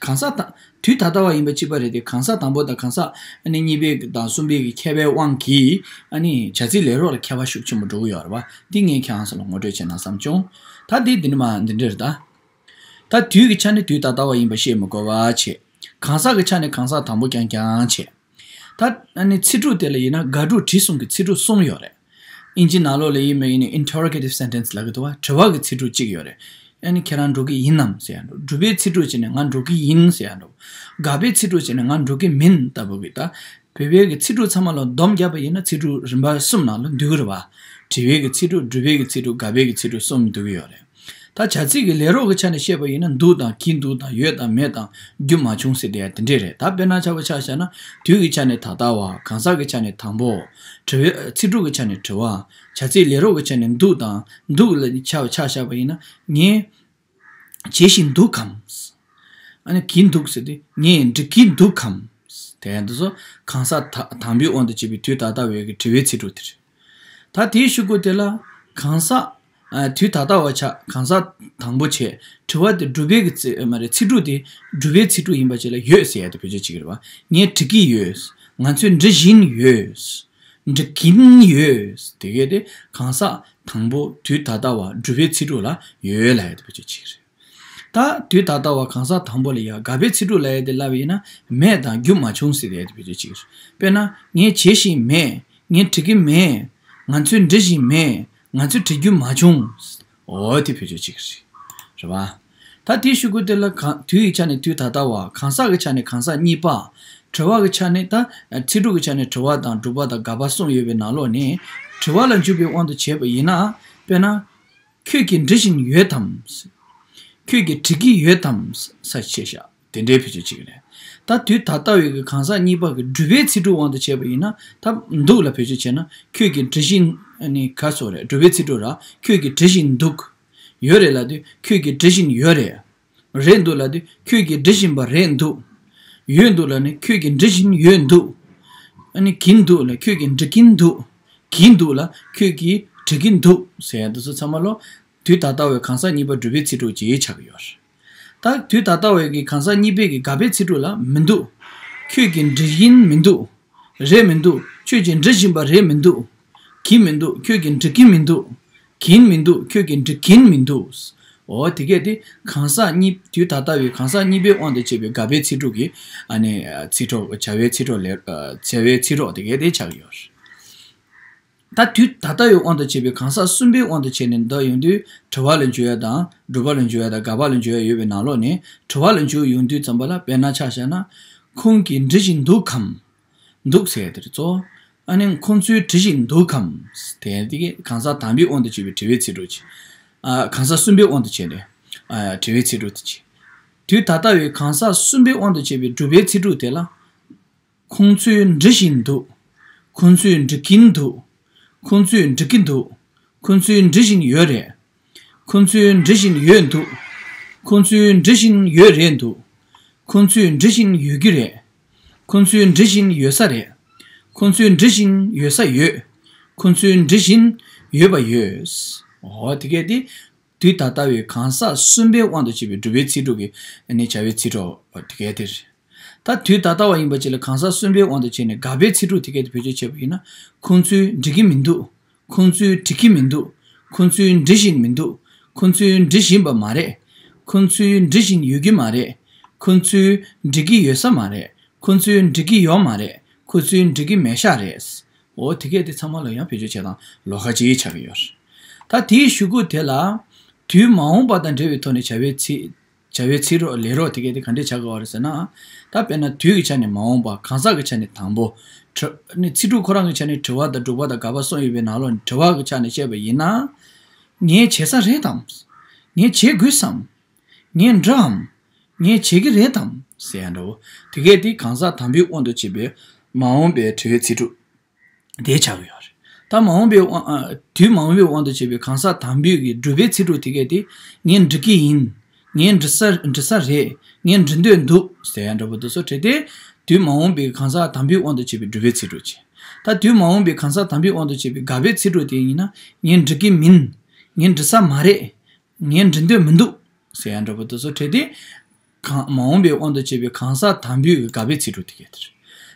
གང་ཟག་དང་དུས་ད་ལྟ་བ་ཡིན་པ་གཅིག་པ་རེད་དེ། གང་ཟག་དང་པོ་དང་གང་ཟག་ཨ་ནི་གཉིས་པའི་དང་གསུམ་པའི་གི་ཁྱད་པར་དབང་གིས་ཨ་ནི་བྱ་ཚིག་ལས་རོགས་ལ་ཁྱད་པར་ཤུགས་ཆེན་པོ་འགྲོ་གི་ཡོད་རེད་བ། འདི་ངས་ཁྱེད་རང་ཚོ་ལ་ངོ་སྤྲོད་བྱས་ན་བསམ་བྱུང་། ད་འདི་འདི་ནི་མ་འདི་འདྲ་རེད་ད། ད་ ད་དུས་ཀྱི་ཆ་ནས་དུས་ད་ལྟ་བ་ཡིན་པ་ཤེས་མི་དགོས་པ་བྱས། གང་ཟག་གི་ཆ་ནས་གང་ཟག་དང་པོ་རྐྱང་རྐྱང་བྱས། ད་ཨ་ནི་ཚིག་གྲུབ་དེ་ལ་ཡིན་ན་དགག་སྒྲུབ་དྲི་གསུམ་གྱི་ཚིག་གྲུབ་གསུམ་ཡོད་རེད། ཨིན་ཇི་ནང་ལོགས་ལ་ཡིན་པ་ཡིན་ན་interrogative sentence ལབ་ཀྱི་འདུག་བ། དྲི་བ་གི་ཚིག་གྲུབ་གཅིག་ཡོད་རེད། ཨ་ནི་ཁྱེད་རང་འགྲོ་གི་ཡིན་ནམ་ཟེར་ཡ་འགྲོ། སྒྲུབ་པའི་ཚིག་གྲུབ་བྱས་ནས་ང་འགྲོ་གི་ཡིན་ཟེར་ཡ་འགྲོ། དགག་པའི་ཚིག་གྲུབ་བྱས་ནས་ང་འགྲོ་གི་མིན་ལྟ་བུ་གི་ད། བོད་པའི་གི་ཚིག་གྲུབ་ཚང་མ་ལ་སྡོམ་བརྒྱབ་པ་ཡིན་ན་ཚིག་གྲུབ་རིམ་པ་གསུམ་ནང་ལ་འདུས་ཀྱི་རེད་བ། དྲི་བའི་གི་ཚིག་གྲུབ། སྒྲུབ་པའི་གི་ཚིག་གྲུབ། དགག་པའི་གི་ཚིག་གྲུབ་གསུམ་འདུས་ཀྱི་ཡོད་རེད། ད་བྱ་ཚིག་གི་ལས་རོགས་ཀྱི་ཆ་ནས་བཤད་པ་ཡིན་ན་འདུག་དང་། གྱིས་འདུག་དང་། ཡོད་དང་། མེད་དང་། རྒྱུ་མ་བྱུང་ཟེར་དེ་ཡང་དེ་འདྲས་རེད། ད་དཔེར་ན་ཆ་བ་ཆ་བཞག་ན་དུས་ཀྱི་ཆ་ནས་ད་ལྟ་བ། གང་ཟག་གི་ཆ་ནས་དང་པོ། དྲི་བའི་ཚིག་གྲུབ་ཀྱི་ཆ་ནས་དྲི་བ། བྱ་ཚིག་ལས་རོགས་ཀྱི་ཆ་ནས་འདུག་དང་། འདུག་ལ་ཆ་བ་ཆ་བཞག་པ་ཡིན་ན་ངས་བྱེད་བཞིན་འདུག་གམ། ཨ་ནི་གྱིས་འདུག་ཟེར་དུས་ངས་འབྲི་གིན་འདུག་གམ། དེ་ཡང་འདི་ཚོ་གང་ཟག་ད་དང་པོའི་དབང་དུ་བྱས་པའི་དུས་ད་ལྟ་བའི་གི་དྲི་བའི་ཚིག་གྲུབ་དེ་རེད། ད་དེའི་གཞུག་གུ་དེ་ལ་གང་ཟག་ཨ་དུས་ད་ལྟ་བ་ཆགས། གང་ཟག་དང་པོ་བྱས། དྲི་བ་དེ་སྒྲུབ་པའི་གི་ཚིག་མ་རེད། ཚིག་གྲུབ་དེ་སྒྲུབ་པའི་ཚིག་གྲུབ་ཡིན་པ་བྱས་ལ་ཡོད་ཟེར་ཡ་དེ་བེད་སྤྱོད་བྱེད་ཀྱི་རེད་བ། ངས་འབྲི་གི་ཡོད། ང་ཚོས་འབྲི་བཞིན་ཡོད། འབྲི་གིན་ཡོད། དེ་གས་དེ་གང་ཟག་དང་པོ་དུས་ད་ལྟ་བ་སྒྲུབ་པའི་ཚིག་གྲུབ་ལ་ཡོད་ལབ་ཡ་དེ་བེད་སྤྱོད་བྱེད་ཀྱི་རེད། ད་དུས་ད་ལྟ་བ་གང་ཟག་དང་པོ་ལ་ཡ་དགག་པའི་ཚིག་གྲུབ་ལབ་ཡ་དེ་ལབ་པ་ཡིན་ན་མེད་དང་། རྒྱུ་མ་བྱུང་ཟེར་ཡ་དེ་བེད་སྤྱོད་བྱེད་ཀྱི་རེད། དཔེར་ན་ངས་བྱེད་བཞིན་མེད། ངས་འབྲི་གི་མེད། ང་ཚོས་འབྲི་བཞིན་མེད། ང་ཚོས་འབྲི་རྒྱུ་མ་བྱུང་། འོ་དེ་བེད་སྤྱོད་བྱེད་ཀྱི་རེད། རེད་བ། ད་དེའི་གཞུག་གུ་དེ་ལ་གང་དུས་ཀྱི་ཆ་ནས་དུས་ད་ལྟ་བ། གང་ཟག་གི་ཆ་ནས་གང་ཟག་གཉིས་པ། དྲི་བ་གི་ཆ་ནས་ད་ཚིག་གྲུབ་ཀྱི་ཆ་ནས་དྲི་བ་དང་སྒྲུབ་པ་དང་དགག་པ་གསུམ་ཡོད་པའི་ནང་ལོགས་ནས་དྲི་བ་ལ་འཇུག་པའི་དབང་དུ་བྱས་པ་ཡིན་ན། དཔེར་ན། ཁྱོད་ཀྱིས་འབྲི་བཞིན་ཡོད་དམ། ཁྱོད་ཀྱིས་འབྲི་གི་ཡོད་དམ། ས་བཅད་བཞག་དེ་འདྲའི་བེད་སྤྱོད་བྱེད་ཀྱི་རེད། ད་དུས་ད་ལྟ་བའི་གི་གང་ཟག་གཉིས་པ་གི་སྒྲུབ་པའི་ཚིག་གྲུབ་དབང་དུ་བྱས་པ་ཡིན་ན། ད་འདུག་ལ་བེད་སྤྱོད་བྱས་ན་ཁྱོད་ཀྱིས་འབྲི་བཞིན། ཨ་ནི་ག་སོགས་རེད། སྒྲུབ་པའི་ཚིག་གྲུབ་ར། ཁྱོད་ཀྱིས་འབྲི་བཞིན་འདུག་ཡོད་རེད་ལབ་དུས་ཁྱོད་ཀྱིས་འབྲི་བཞིན་ཡོད་རེད། རེད་འདུག་ལབ་དུས་ཁྱོད་ཀྱིས་འབྲི་བཞིན་པ་རེད་འདུག་ཡོད་འདུག་ལབ་ནས་ཁྱོད་ཀྱིས་འབྲི་བཞིན་ཡོད་འདུག་ཨ་ནི་གིན་འདུག་ལ་ཁྱོད་ཀྱིས་འབྲི་གིན་འདུག་གིན་འདུག་ལ་ཁྱོད་ཀྱིས་འབྲི་གིན་འདུག་ཟེར་ཡ་འདི་ཚོ་ཚང་མ་ལོ། དུས་ད་ལྟ་བའི་གང་ཟག་གཉིས་པ་སྒྲུབ་པའི་ཚིག་གྲུབ་ཅིག་ཆགས་ཀྱི་ཡོད་རེད། ད་དུས་ད་ལྟ་བའི་གི་གང་ཟག་གཉིས་པའི་གི་དགག་པའི་ཚིག་གྲུབ་ལ་མི་འདུག་ཁྱོད་ཀྱིས་འབྲི་གིན་མི་འདུག་རེད་མི་འདུག་ཁྱོད་ཀྱིས་འབྲི་བཞིན་པ་རེད་མི་འདུག་གིན་མི་འདུག་ཁྱོད་ཀྱིས་འབྲི་གིན་མི་འདུག་གིན་མི་འདུག་ཁྱོད་ཀྱིས་འབྲི་གིན་མི་འདུག་འོ་དེ་གས་དེ་གང་ཟག་གཉིས། དུས་ད་ལྟ་བའི་གང་ཟག་གཉིས་པའི་དབང་དུ་བྱས་པའི་དགག་པའི་ཚིག་གྲུབ་ཀྱི་ཨ་ནི་ཚིག་གྲོགས། བྱ་བའི་ཚིག་གྲོགས་ལས། བྱ་བའི་ཚིག་གྲོགས་དེ་གས་དེ་ཆགས་ཀྱི་ཡོད་རེད། ད་དུས་ད་ལྟ་བའི་དབང་དུ་བྱས་པའི་གང་ཟག་གསུམ་པའི་དབང་དུ་བྱས་ནས་འདོད་ཡོང་དུས་དྲི་བ་ལ་འཇུག་ཡ་དང་སྒྲུབ་པ་ལ་འཇུག་ཡ་དང་དགག་པ་ལ་འཇུག་ཡ་ཡོད་པའི་ནང་ལོགས་ནས་དྲི་བ་ལ་འཇུག་ཡོང་དུས་ཙམ་པ་ལ་དཔེར་ན་ཆ་བཞག་ན། ཁོང་གིས་འབྲི་བཞིན་འདུག་གམ། འདུག་ཟེར་དེ་རེད་གཙོ། ཨ་ནི་ཁོང་ཚོས་འབྲི་བཞིན་འདུག་གམ། དེ་དེ་གས་གང་ཟག་དང་པོའི་དབང་དུ་བྱས་པའི་དྲི་བའི་ཚིག་གྲོགས་ཀྱི། ཨ་གང་ཟག་གསུམ་པའི་དབང་དུ་བྱས་ནས། ཨ་དྲི་བའི་ཚིག་གྲོགས་དེ་ཀྱི། དུས་ད་ལྟ་བའི་གང་ཟག་གསུམ་པའི་དབང་དུ་བྱས་པའི་སྒྲུབ་པའི་ཚིག་གྲོགས་དེ་ལ། ཁོང་ཚོས་འབྲི་བཞིན་འདུག་ཁོང་ཚོས་འབྲི་གིན་འདུག་ཁོང་ཚོས་འབྲི་གི་འདུག་ཁོང་ཚོས་འབྲི་བཞིན་ཡོད་རེད། ཁོང་ཚོས་འབྲི་བཞིན་ཡོད་འདུག་ཁོང་ཚོས་འབྲི་བཞིན་ཡོད་རེད་འདུག་ཁོང་ཚོས་འབྲི་བཞིན་ཡོད་ཀྱི་རེད། ཁོང་ཚོས་འབྲི་བཞིན་ཡོད་ས་རེད། ཁོང་ཚོས་འབྲི་བཞིན་ཡོད་ས་ཡོད། ཁོང་ཚོས་འབྲི་བཞིན་ཡོད་པ་ཡོད། འོ་དེ་གས་དེ། དུས་ད་ལྟ་བའི་གང་ཟག་གསུམ་པའི་དབང་དུ་བྱས་པའི་སྒྲུབ་པའི་ཚིག་གྲོགས་ཀྱི་ནི་བྱ་བའི་ཚིག་གྲོགས་དེ་གས་དེ་རེད། ད་དུས་ད་ལྟ་བ་ཡིན་པ་ཅིག་ལ་གང་ཟག་གསུམ་པའི་དབང་དུ་བྱས་ནས་དགག་པའི་ཚིག་གྲོགས་དེ་གས་དེ་བེད་སྤྱོད་བྱས་པ་ཡིན་ན། ཁོང་ཚོས་འབྲི་གི་མི་འདུག་ཁོང་ཚོས་འབྲི་གི་མི་འདུག་ཁོང་ཚོས་འབྲི་བཞིན་མི་འདུག་ཁོང་ཚོས་འབྲི་བཞིན་པ་མ་རེད། ཁོང་ཚོས་འབྲི་བཞིན་ཡོད་ཀྱི་མ་རེད། ཁོང་ཚོས་འབྲི་གི་ཡོད་ས་མ་རེད། ཁོང་ཚོས་འབྲི་གི་ཡོད་མ་རེད། ཁོ་ཚོས་འབྲི་གི་མེད་ཤག་རེད། འོ་དེ་གས་དེ་ཚང་མ་ལ་ཡང་བེད་སྤྱོད་བྱེད་སྟངས་ལོགས་ཀ་ཅིག་ཆགས་ཀྱི་ཡོད་རེད། ད་དེའི་གཞུག་གུ་དེ་ལ། དུས་མ་འོངས་པ་དང་འབྲེལ་བའི་ཐོག་ནས་བྱ་བའི་ཚིག་བྱ་བའི་ཚིག་རོགས་ལས་རོགས་དེ་གས་དེ་ག་འདྲས་བྱ་དགོས་པ་རེད་ཟེར་ན། ད་དཔེར་ན་དུས་ཀྱི་ཆ་ནས་མ་འོངས་པ། གང་ཟག་གི་ཆ་ནས་དང་པོ། དྲི་ནི་ཚིག་གྲུབ་ཁོ་རང་གི་ཆ་ནས་དྲི་བ་དང་སྒྲུབ་པ་དང་དགག་པ་གསུམ་ཡོད་པའི་ནང་ལོགས་ནས་དྲི་བ་གི་ཆ་ནས་བཤད་པ་ཡིན་ན། ངས་བྱེད་ས་རེད་དམ། ངས་བྱེད་དགོས་སམ། ངས་འབྲིའམ། ངས་བྱེད་ཀྱི་རེད་དམ་ཟེར་ཡ་འདྲ་བོ། དེ་གས་དེ་གང་ཟག་དང་པོའི་དབང་དུ་བྱས་པའི་མ་འོངས་པའི་དྲི་བའི་ཚིག་གྲུབ་དེ་ཆགས་ཀྱི་ཡོད་རེད། ད་མ་འོངས་པའི་དབང་ཨ། དུས་མ་འོངས་པའི་དབང་དུ་བྱས་པའི་གང་ཟག་དང་པོའི་གི་སྒྲུབ་པའི་ཚིག་གྲུབ་དེ་གས་དེ། ངས་འབྲི་གི་ཡིན། ངས་འབྲི་ས་འབྲི་ས་རེད། ངས་འབྲི་འདོད་འདུག་ཟེར་ཡ་འདྲ་བོ་དེ་ཚོ་བྲིས་ཏེ། དུས་མ་འོངས་པའི་གང་ཟག་དང་པོའི་དབང་དུ་བྱས་པའི་སྒྲུབ་པའི་ཚིག་གྲུབ་བྱས། ད་དུས་མ་འོངས་པའི་གང་ཟག་དང་པོའི་དབང་དུ་བྱས་པའི་དགག་པའི་ཚིག་གྲུབ་དེ་ཡིན་ན། ངས་འབྲི་གི་མིན། ངས་འབྲི་ས་མ་རེད། ངས་འབྲི་འདོད་མི་འདུག་ཟེར་ཡ་འདྲ་པོ་དེ་ཚོ་བྲིས་ཏེ། གང་མ་འོངས་པའི་དབང་དུ་བྱས་པའི་གང་ཟག་དང་པོའི་གི་དགག་པའི་ཚིག་གྲུབ་དེ་གས་དེ་རེད།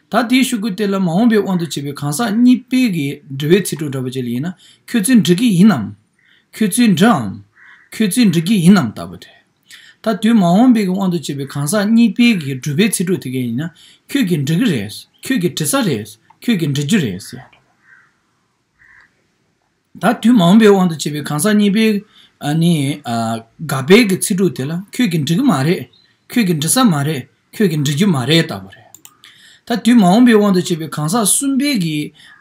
ད་དེའི་གཞུག་གུ་དེ་ལ་མ་འོངས་པའི་དབང་དུ་བྱས་པའི་གང་ཟག་གཉིས་པའི་གི་དྲི་བའི་ཚིག་གྲུབ་འདྲ་པོ་ཅིག་ལ་ཡིན་ན། ཁྱོད་ཚོས་འབྲི་གི་ཡིན་ནམ། ཁྱོད་ཚོས་འབྲིའམ། ཁྱོད་ཚོས་འབྲི་གི་ཡིན་ནམ་ལྟ་བུ་རེད། ད་དུས་མ་འོངས་པའི་གི་དབང་དུ་བྱས་པའི་གང་ཟག་གཉིས་པའི་གི་སྒྲུབ་པའི་ཚིག་གྲོགས་དེ་གས་ཡིན་ན། ཁྱོད་ཀྱིས་འབྲི་གི་རེད། ཁྱོད་ཀྱིས་འབྲི་ས་རེད། ཁྱོད་ཀྱིས་འབྲི་རྒྱུ་རེད་ཟེར། ད་དུས་མ་འོངས་པའི་དབང་དུ་བྱས་པའི་གང་ཟག་གཉིས་པའི་ཨ་ནི་ཨ་དགག་པའི་གི་ཚིག་གྲོགས་དེ་ལ། ཁྱོད་ཀྱིས་འབྲི་གི་མ་རེད། ཁྱོད་ཀྱིས་འབྲི་ས་མ་རེད། ཁྱོད་ཀྱིས་འབྲི་རྒྱུ་མ་རེད་ལྟ་བུ་རེད། ད་དུས་མ་འོངས་པའི་དབང་དུ་བྱས་པའི་གང་ཟག་གསུམ་པའི་གི་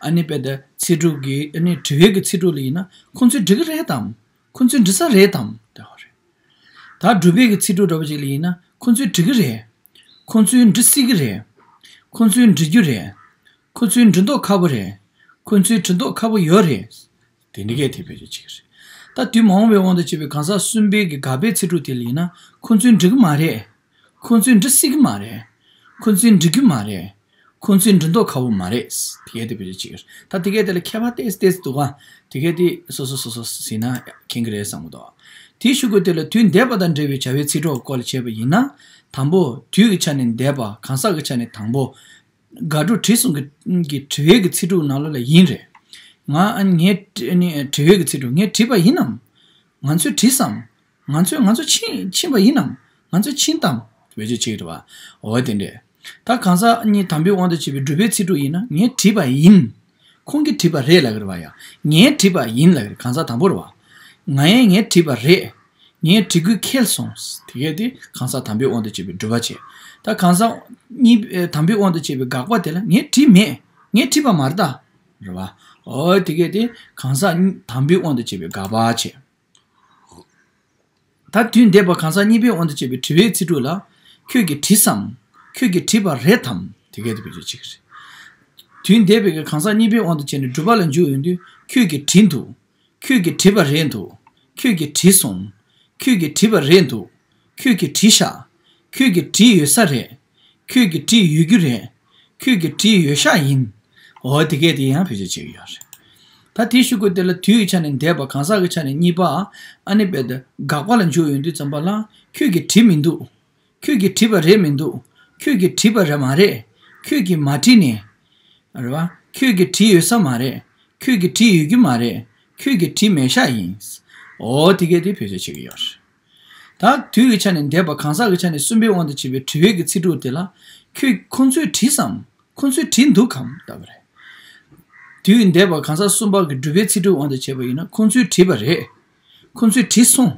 ཨ་ནི་དཔེ་ད་ཚིག་གྲོགས་ཀྱི་ཨ་ནི་དྲི་བའི་གི་ཚིག་གྲོགས་ལ་ཡིན་ན། ཁོང་ཚོས་འབྲི་གི་རེད་དམ། ཁོང་ཚོས་འབྲི་ས་རེད་དམ་ལྟ་བུ་རེད། ད་སྒྲུབ་པའི་གི་ཚིག་གྲོགས་འདྲ་པོ་ཅིག་ལ་ཡིན་ན། ཁོང་ཚོས་འབྲི་གི་རེད། ཁོང་ཚོས་འབྲི་སྲིད་གི་རེད། ཁོང་ཚོས་འབྲི་རྒྱུ་རེད། ཁོང་ཚོས་འབྲི་མདོག་ཁ་པོ་རེད། ཁོང་ཚོས་འབྲི་མདོག་ཁ་པོ་ཡོད་རེད། དེ་འདི་གས་དེ་བེད་སྤྱོད་བྱེད་ཀྱི་རེད། ད་དུས་མ་འོངས་པའི་དབང་དུ་བྱས་པའི་གང་ཟག་གསུམ་པའི་གི་དགག་པའི་ཚིག་གྲོགས་དེ་ལ་ཡིན་ན། ཁོང་ཚོས་འབྲི་གི་མ་རེད། ཁོང་ཚོས་འབྲི་སྲིད་གི་མ་རེད། ཁོང་ཚོས་འབྲི་རྒྱུ་མ་རེད། ཁོང་ཚོས་འབྲི་མདོག་ཁ་པོ་མ་རེད། དེ་གས་དེ་བེད་སྤྱོད་བྱེད་ཀྱི་རེད། ད་དེ་གས་དེ་ལ་ཁྱད་པར་ཏོག་ཙམ་ཏོག་ཙམ་འདུག་ག་དེ་གས་དེ་སོ་སོ་སོ་སོ་ཟིན་ན་མཁྱེན་གི་རེད་བསམ་གི་འདུག་དེའི་གཞུག་གུ་དེ་ལ་དུས་འདས་པ་དང་འབྲེལ་བའི་བྱ་བའི་ཚིག་གྲོགས་སྐོར་ལ་བྱས་པ་ཡིན་ན། དང་པོ་དུས་ཀྱི་ཆ་ནས་འདས་པ། གང་ཟག་གི་ཆ་ནས་དང་པོ། དགག་སྒྲུབ་དྲི་གསུམ་གྱི་གི་དྲི་བའི་གི་ཚིག་གྲོགས་ནང་ལོགས་ལ་ཡིན་རེད། ང་ཨ་ངའི་ཨ་ནི་དྲི་བའི་གི་ཚིག་གྲོགས། ངས་བྲིས་པ་ཡིན་ནམ། ང་ཚོས་བྲིས་སམ། ང་ཚོས་ང་ཚོ་ཕྱིན་ཕྱིན་པ་ཡིན་ནམ། ང་ཚོས་ཕྱིན་ཏམ། བེད་སྤྱོད་བྱེད་ཀྱི་རེད་བ། འོ་དེ་འདྲས། ད་གང་ཟག་གཉིས་དང་པོའི་དབང་དུ་བྱས་པའི་སྒྲུབ་པའི་ཚིག་གྲོགས་ཡིན་ན། ངས་བྲིས་པ་ཡིན། ཁོང་གིས་བྲིས་པ་རེད་ལབ་ཀྱི་རེད་བ་ཡ། ངས་བྲིས་པ་ཡིན་ལབ་ཀྱི་རེད། གང་ཟག་དང་པོ་རེད་བ། ང་ཡང་ངས་བྲིས་པ་རེད། ངས་བྲིས་དགོས་ཁེལ་སོང་། དེ་གས་དེ་གང་ཟག་དང་པོའི་དབང་དུ་བྱས་པའི་སྒྲུབ་པ་བྱས། ད་གང་ཟག་གཉིས་ཨེ་དང་པོའི་དབང་དུ་བྱས་པའི་དགག་པ་དེ་ལ། ངས་བྲིས་མེད། ངས་བྲིས་པ་མ་རེད་ད། རེད་བ། འོ་དེ་གས་དེ་གང་ཟག་དང་པོའི་དབང་དུ་བྱས་པའི་དགག་པ་བྱས། ད་དུས་འདས་པ་གང་ཟག་གཉིས་པའི་དབང་དུ་བྱས་པའི་དྲི་བའི་ཚིག་གྲོགས་ལ། ཁྱོད་ཀྱིས་བྲིས་སམ། ཁྱོད་ཀྱིས་བྲིས་པ་རེད་དམ། དེ་གས་དེ་བེད་སྤྱོད་བྱེད་ཀྱི་རེད། དུས་འདས་པའི་གི་གང་ཟག་གཉིས་པའི་དབང་དུ་བྱས་ནས་སྒྲུབ་པ་ལ་འཇུག་ཡོང་དུས། ཁྱོད་ཀྱིས་བྲིས་འདུག་ཁྱོད་ཀྱིས་བྲིས་པ་རེད་འདུག་ཁྱོད་ཀྱིས་བྲིས་སོང་། ཁྱོད་ཀྱིས་བྲིས་པ་རེད་འདུག་ཁྱོད་ཀྱིས་བྲིས་ཤག་ཁྱོད་ཀྱིས་བྲིས་ཡོད་ས་རེད། ཁྱོད་ཀྱིས་བྲིས་ཡོད་རྒྱུ་རེད། ཁྱོད་ཀྱིས་བྲིས་ཡོད་ཤག་ཡིན། འོ་དེ་གས་དེ་ཡང་བེད་སྤྱོད་བྱེད་ཀྱི་ཡོད་རེད། ད་དེའི་གཞུག་གུ་དེ་ལ་དུས་ཀྱི་ཆ་ནས་འདས་པ། གང་ཟག་གི་ཆ་ནས་གཉིས་པ། ཨ་ནི་དཔེ་དེ་དགག་པ་ལ་འཇུག་ཡོང་དུས་ཙམ་པ་ལ། ཁྱོད་ཀྱིས་བྲིས་མི་འདུག་ཁྱོད་ཀྱིས་བྲིས་པ་རེད་མི་འདུག་ཁྱོད་ཀྱིས་བྲིས་པ་རེད་མ་རེད། ཁྱོད་ཀྱིས་མ་བྲིས་ནས། རེད་བ། ཁྱོད་ཀྱིས་བྲིས་ཡོད་ས་མ་རེད། ཁྱོད་ཀྱིས་བྲིས་ཡོད་རྒྱུ་མ་རེད། ཁྱོད་ཀྱིས་བྲིས་མེད་ཤག་ཡིན། འོ་དེ་གས་དེ་བེད་སྤྱོད་བྱེད་ཀྱི་ཡོད་རེད། ད་དུས་ཀྱི་ཆ་ནས་འདས་པ། གང་ཟག་གི་ཆ་ནས་གསུམ་པའི་དབང་དུ་བྱས་པའི་དྲི་བའི་གི་ཚིག་གྲོགས་དེ་ལ། ཁྱོད་ཁོང་ཚོས་བྲིས་སམ། ཁོང་ཚོས་བྲིས་འདུག་གམ་ལྟ་བུ་རེད། དུས་འདས་པ་གང་ཟག་གསུམ་པ་གི་སྒྲུབ་པའི་ཚིག་གྲོགས་དབང་དུ་བྱས་པ་ཡིན་ན། ཁོང་ཚོས་བྲིས་པ་རེད། ཁོང་ཚོས་བྲིས་སོང་།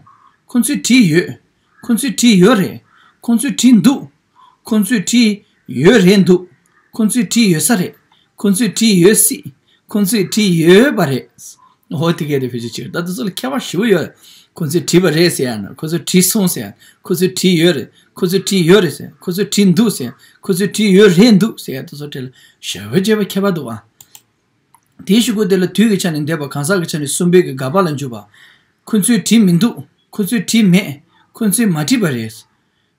ཁོང་ཚོས་བྲིས་ཡོད། ཁོང་ཚོས་བྲིས་ཡོད་རེད། ཁོང་ཚོས་བྲིས་འདུག་ཁོང་ཚོས་བྲིས་ཡོད་རེད་འདུག་ཁོང་ཚོས་བྲིས་ཡོད་ས་རེད། ཁོང་ཚོས་བྲིས་ཡོད་སྲིད། ཁོང་ཚོས་བྲིས་ཡོད་པ་རེད། འོ་དེ་གས་དེ་བེད་སྤྱོད་བྱེད། ད་དེ་ཚོ་ལ་ཁྱད་པར་ཞེ་པོ་ཡོད། ཁོང་ཚོས་བྲིས་པ་རེད་ཟེར་ཡ་ན། ཁོང་ཚོས་བྲིས་སོང་ཟེར་ཡ། ཁོང་ཚོས་བྲིས་ཡོད་རེད། ཁོང་ཚོས་བྲིས་ཡོད་རེད་ཟེར། ཁོང་ཚོས་བྲིས་འདུག་ཟེར། ཁོང་ཚོས་བྲིས་ཡོད་རེད་འདུག་ཟེར་ཡ། དེ་ཚོ་གྲས་ལ་ཞེ་པོ་ཅིག་ཁྱད་པར་འདུག་ཨ། དེའི་གཞུག་གུ་དེ་ལ་དུས་ཀྱི་ཆ་ནས་འདས་པ། གང་ཟག་གི་ཆ་ནས་གསུམ་པའི་གི་དགག་པ་ལ་འཇུག་པ། ཁོ་ཚོས་བྲིས་མི་འདུག་ཁོ་ཚོས་བྲིས་མེད། ཁོ་ཚོས་མ་བྲིས་པ་རེད།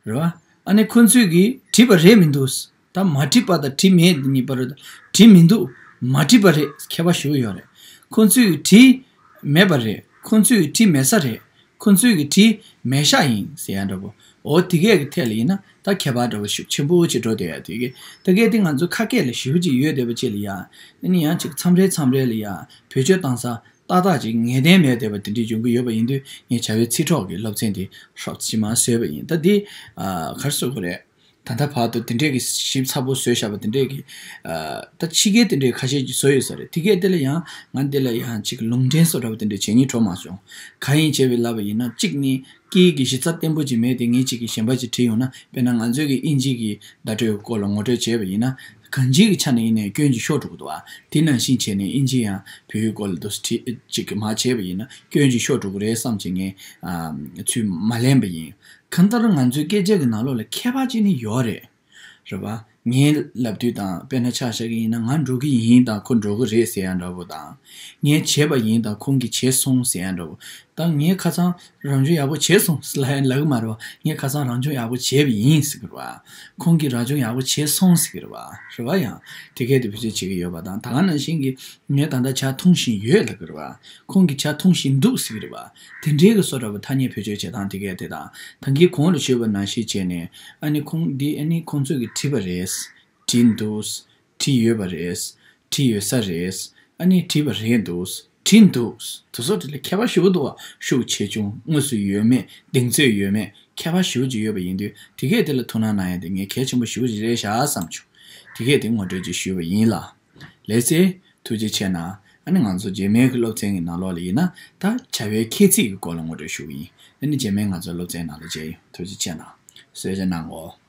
རེད་བ། ཨ་ནི་ཁོ་ཚོས་གིས་བྲིས་པ་རེད་མི་འདུག་ད་མ་བྲིས་པ་དང་བྲིས་མེད་འདི་གཉིས་བར་དུ། བྲིས་མི་འདུག་མ་བྲིས་པ་རེད། ཁྱད་པར་ཞེ་པོ་ཡོད་རེད། ཁོ་ཚོས་གིས་བྲིས་མེད་པ་རེད། ཁོ་ཚོས་གིས་བྲིས་མེད་ས་རེད། ཁོ་ཚོས་གིས་བྲིས་མེད་ཤག་ཡིན་ཟེར་ཡ་འདྲ་པོ། འོ་དེ་གས་ཀྱི་ཐད་ལ་ཡིན་ན། ད་ཁྱད་པར་འདྲ་པོ་ཞིག་ཆེན་པོ་ཅིག་འགྲོ་བསྡད་ཡ། དེ་གས་དེ་གས་དེ་ང་ཚོ་ཁ་སྐད་ལ་ཞེ་པོ་ཅིག་ཡོད་བསྡད་པ་ཅིག་ལ་ཡ། ཨ་ནི་ཡང་ཅིག་མཚམས་རེ་མཚམས་རེ་ལ་ཡ་བེད་སྤྱོད་བཏང་ས་ཏག་ཏག་ཅིག་ངེས་གཏན་མེད་བསྡད་པ་དེ་འདྲས་ཡོང་གི་ཡོད་པ་ཡིན་དུས། ངས་བྱ་བའི་ཚིག་གྲོགས་ཀྱི་སློབ་ཚན་དེ་ཧྲོབ་ཙམ་མར་བཟོས་པ་ཡིན། ད་འདི་ཨ་ག་རེ་ཟེར་དགོས་རེད། ད་ལྟ་བར་དུ་དེ་འདྲས་ཀྱི་ཞིབ་ཚགས་པོ་བཟོས་བཞག་པ་དེ་འདྲས་ཀྱི། ཨ་ད་ཕྱི་རྒྱལ་དེ་འདྲས་ཁ་ཤས་ཀྱིས་བཟོས་ཡོད་ས་རེད། དེ་གས་དེ་ལ་ཡང་ང་འདི་ལ་ཡང་ཅིག་ལུང་འདྲེན་བཟོ་འདྲ་པོ་དེ་འདྲས་བྱེད་སྙིང་བྲོ་མ་བྱུང་། གང་ཡིན་བྱས་པའི་ལབ་པ་ཡིན་ན། གཅིག་ནི་སྐད་ཡིག་གི་གཞི་རྩ་བརྟན་པོ་ཅིག་མེད་དེ། ངས་གཅིག་གིས་གཞན་པ་ཅིག་བྲིས་ཡོང་ན། དཔེར་ན་ང་ཚོའི་གི་དབྱིན་ཇི་གི་བརྡ་སྤྲོད་སྐོར་ལ་ངོ་སྤྲོད་བྱས་པ་ཡིན་ན། གང་ཅིའི་གི་ཆ་ནས་ཡིན་ནའི་སྐྱོན་ཅིག་ཤོར་འགྲོ་གི་འདུག་བ། དེ་ནང་བཞིན་བྱས་ནས་དབྱིན་ཇི་ཡང་བོད་ཡིག་སྐོར་ལ་འདུག་སེ་བྲིས་ཅིག་གི་མར་བྱས་པ་ཡིན་ན། སྐྱོན་ཅིག་ཤོར་འགྲོ་གི་རེད་བསམ་བྱས་ངས་ཨ་ཚུར་མ་ལེན་པ་ཡིན། གང་ལྟར་ང་ཚོའི་སྐད་ཆ་གི་ནང་ལོགས་ལ་ཁྱད་པར་ཅིག་ནི་ཡོད་རེད། རེད་བ། ངས་ལབ་དུས་དང་། དཔེར་ན་ཆ་བཞག་གི་ཡིན་ན། ང་འགྲོ་གི་ཡིན་དང་ཁོ་འགྲོ་གི་རེད་ཟེར་ཡ་འདྲ་པོ་དང་། ངས་བྱས་པ་ཡིན་དང་ཁོང་གིས་བྱས་སོང་ཟེར་ཡ་འདྲ་པོ། ད་ངས་ཁ་སང་རང་སྦྱོང་ཡག་པོ་བྱས་སོང་ཟེར་ལབ་ཡ་ལབ་གི་མ་རེད་བ། ངས་ཁ་སང་རང་སྦྱོང་ཡག་པོ་བྱས་པ་ཡིན་ཟེར་གི་རེད་བ། ཁོང་གིས་རང་སྦྱོང་ཡག་པོ་བྱས་སོང་ཟེར་གི་རེད་བ། རེད་བ། ཡང་དེ་གས་དེ་བེད་སྤྱོད་བྱེད་ཀྱི་ཡོད་པ་དང་། ད་ག་ནང་བཞིན་གྱི་ངས་ད་ལྟ་ཇ་འཐུང་བཞིན་ཡོད་ལབ་གི་རེད་བ། ཁོང་གིས་ཇ་འཐུང་བཞིན་འདུག་ཟེར་གི་རེད་བ། དེ་འདྲའི་གི་བཟོ་འདྲ་པོ་ཐ་སྙད་བེད་སྤྱོད་བྱེད་སྟངས་དེ་གས་དེ་དང་། ད་གིན་གོང་ལ་ཞུས་པ་ནང་བཞིན་བྱས་ནས། ཨ་ནི་ཁོང་འདི་ཨ་ནི་ཁོང་ཚོས་གིས་བྲིས་པ་རེད། བྲིས་འདུག་བྲིས་ཡོད་པ་རེད། བྲིས་ཡོད་ས་རེད། ཨ་ནི་བྲིས་པ་རེད་འདུག་བྲིས་འདུག་དེ་ཚོ་དེ་ལ་ཁྱད་པར་ཞེ་པོ་འདུག་བ། ཤུགས་ཆེ་ཆུང་། དངོས་སུ་ཡོད་མེད། གདེང་ཚོད་ཡོད་མེད། ཁྱད་པར་ཞེ་པོ་ཅིག་ཡོད་པ་ཡིན་དུས། དེ་གས་དེ་ལ་ཐུགས་སྣང་གནང་ཡ་དེ་ངས་གལ་ཆེན་པོ་ཞེ་པོ་ཅིག་རེད་ཤག་བསམ་བྱུང་། དེ་གས་དེ་ངོ་སྤྲོད་ཅིག་ཞུས་པ་ཡིན་ལགས། ལགས་སེ། ཐུགས་རྗེ་ཆེ་གནང་། ཨ་ནི་ང་ཚོ་རྗེས་མའི་གི་སློབ་ཚན་གི་ནང་ལོགས་ལ་ཡིན་ན། ད་བྱ་བའི་ཁྱད་ཚིག་གི་སྐོར་ལ་ངོ་སྤྲོད་ཞུ་གི་ཡིན། ཨ་ནི་རྗེས་མའི་ང་ཚོའི་སློབ་ཚན་ནང་ལ་མཇལ་ཡོང་། ཐུགས་རྗེ་ཆེ་གནང་། གསོལ་ཇ་གནང་གོ།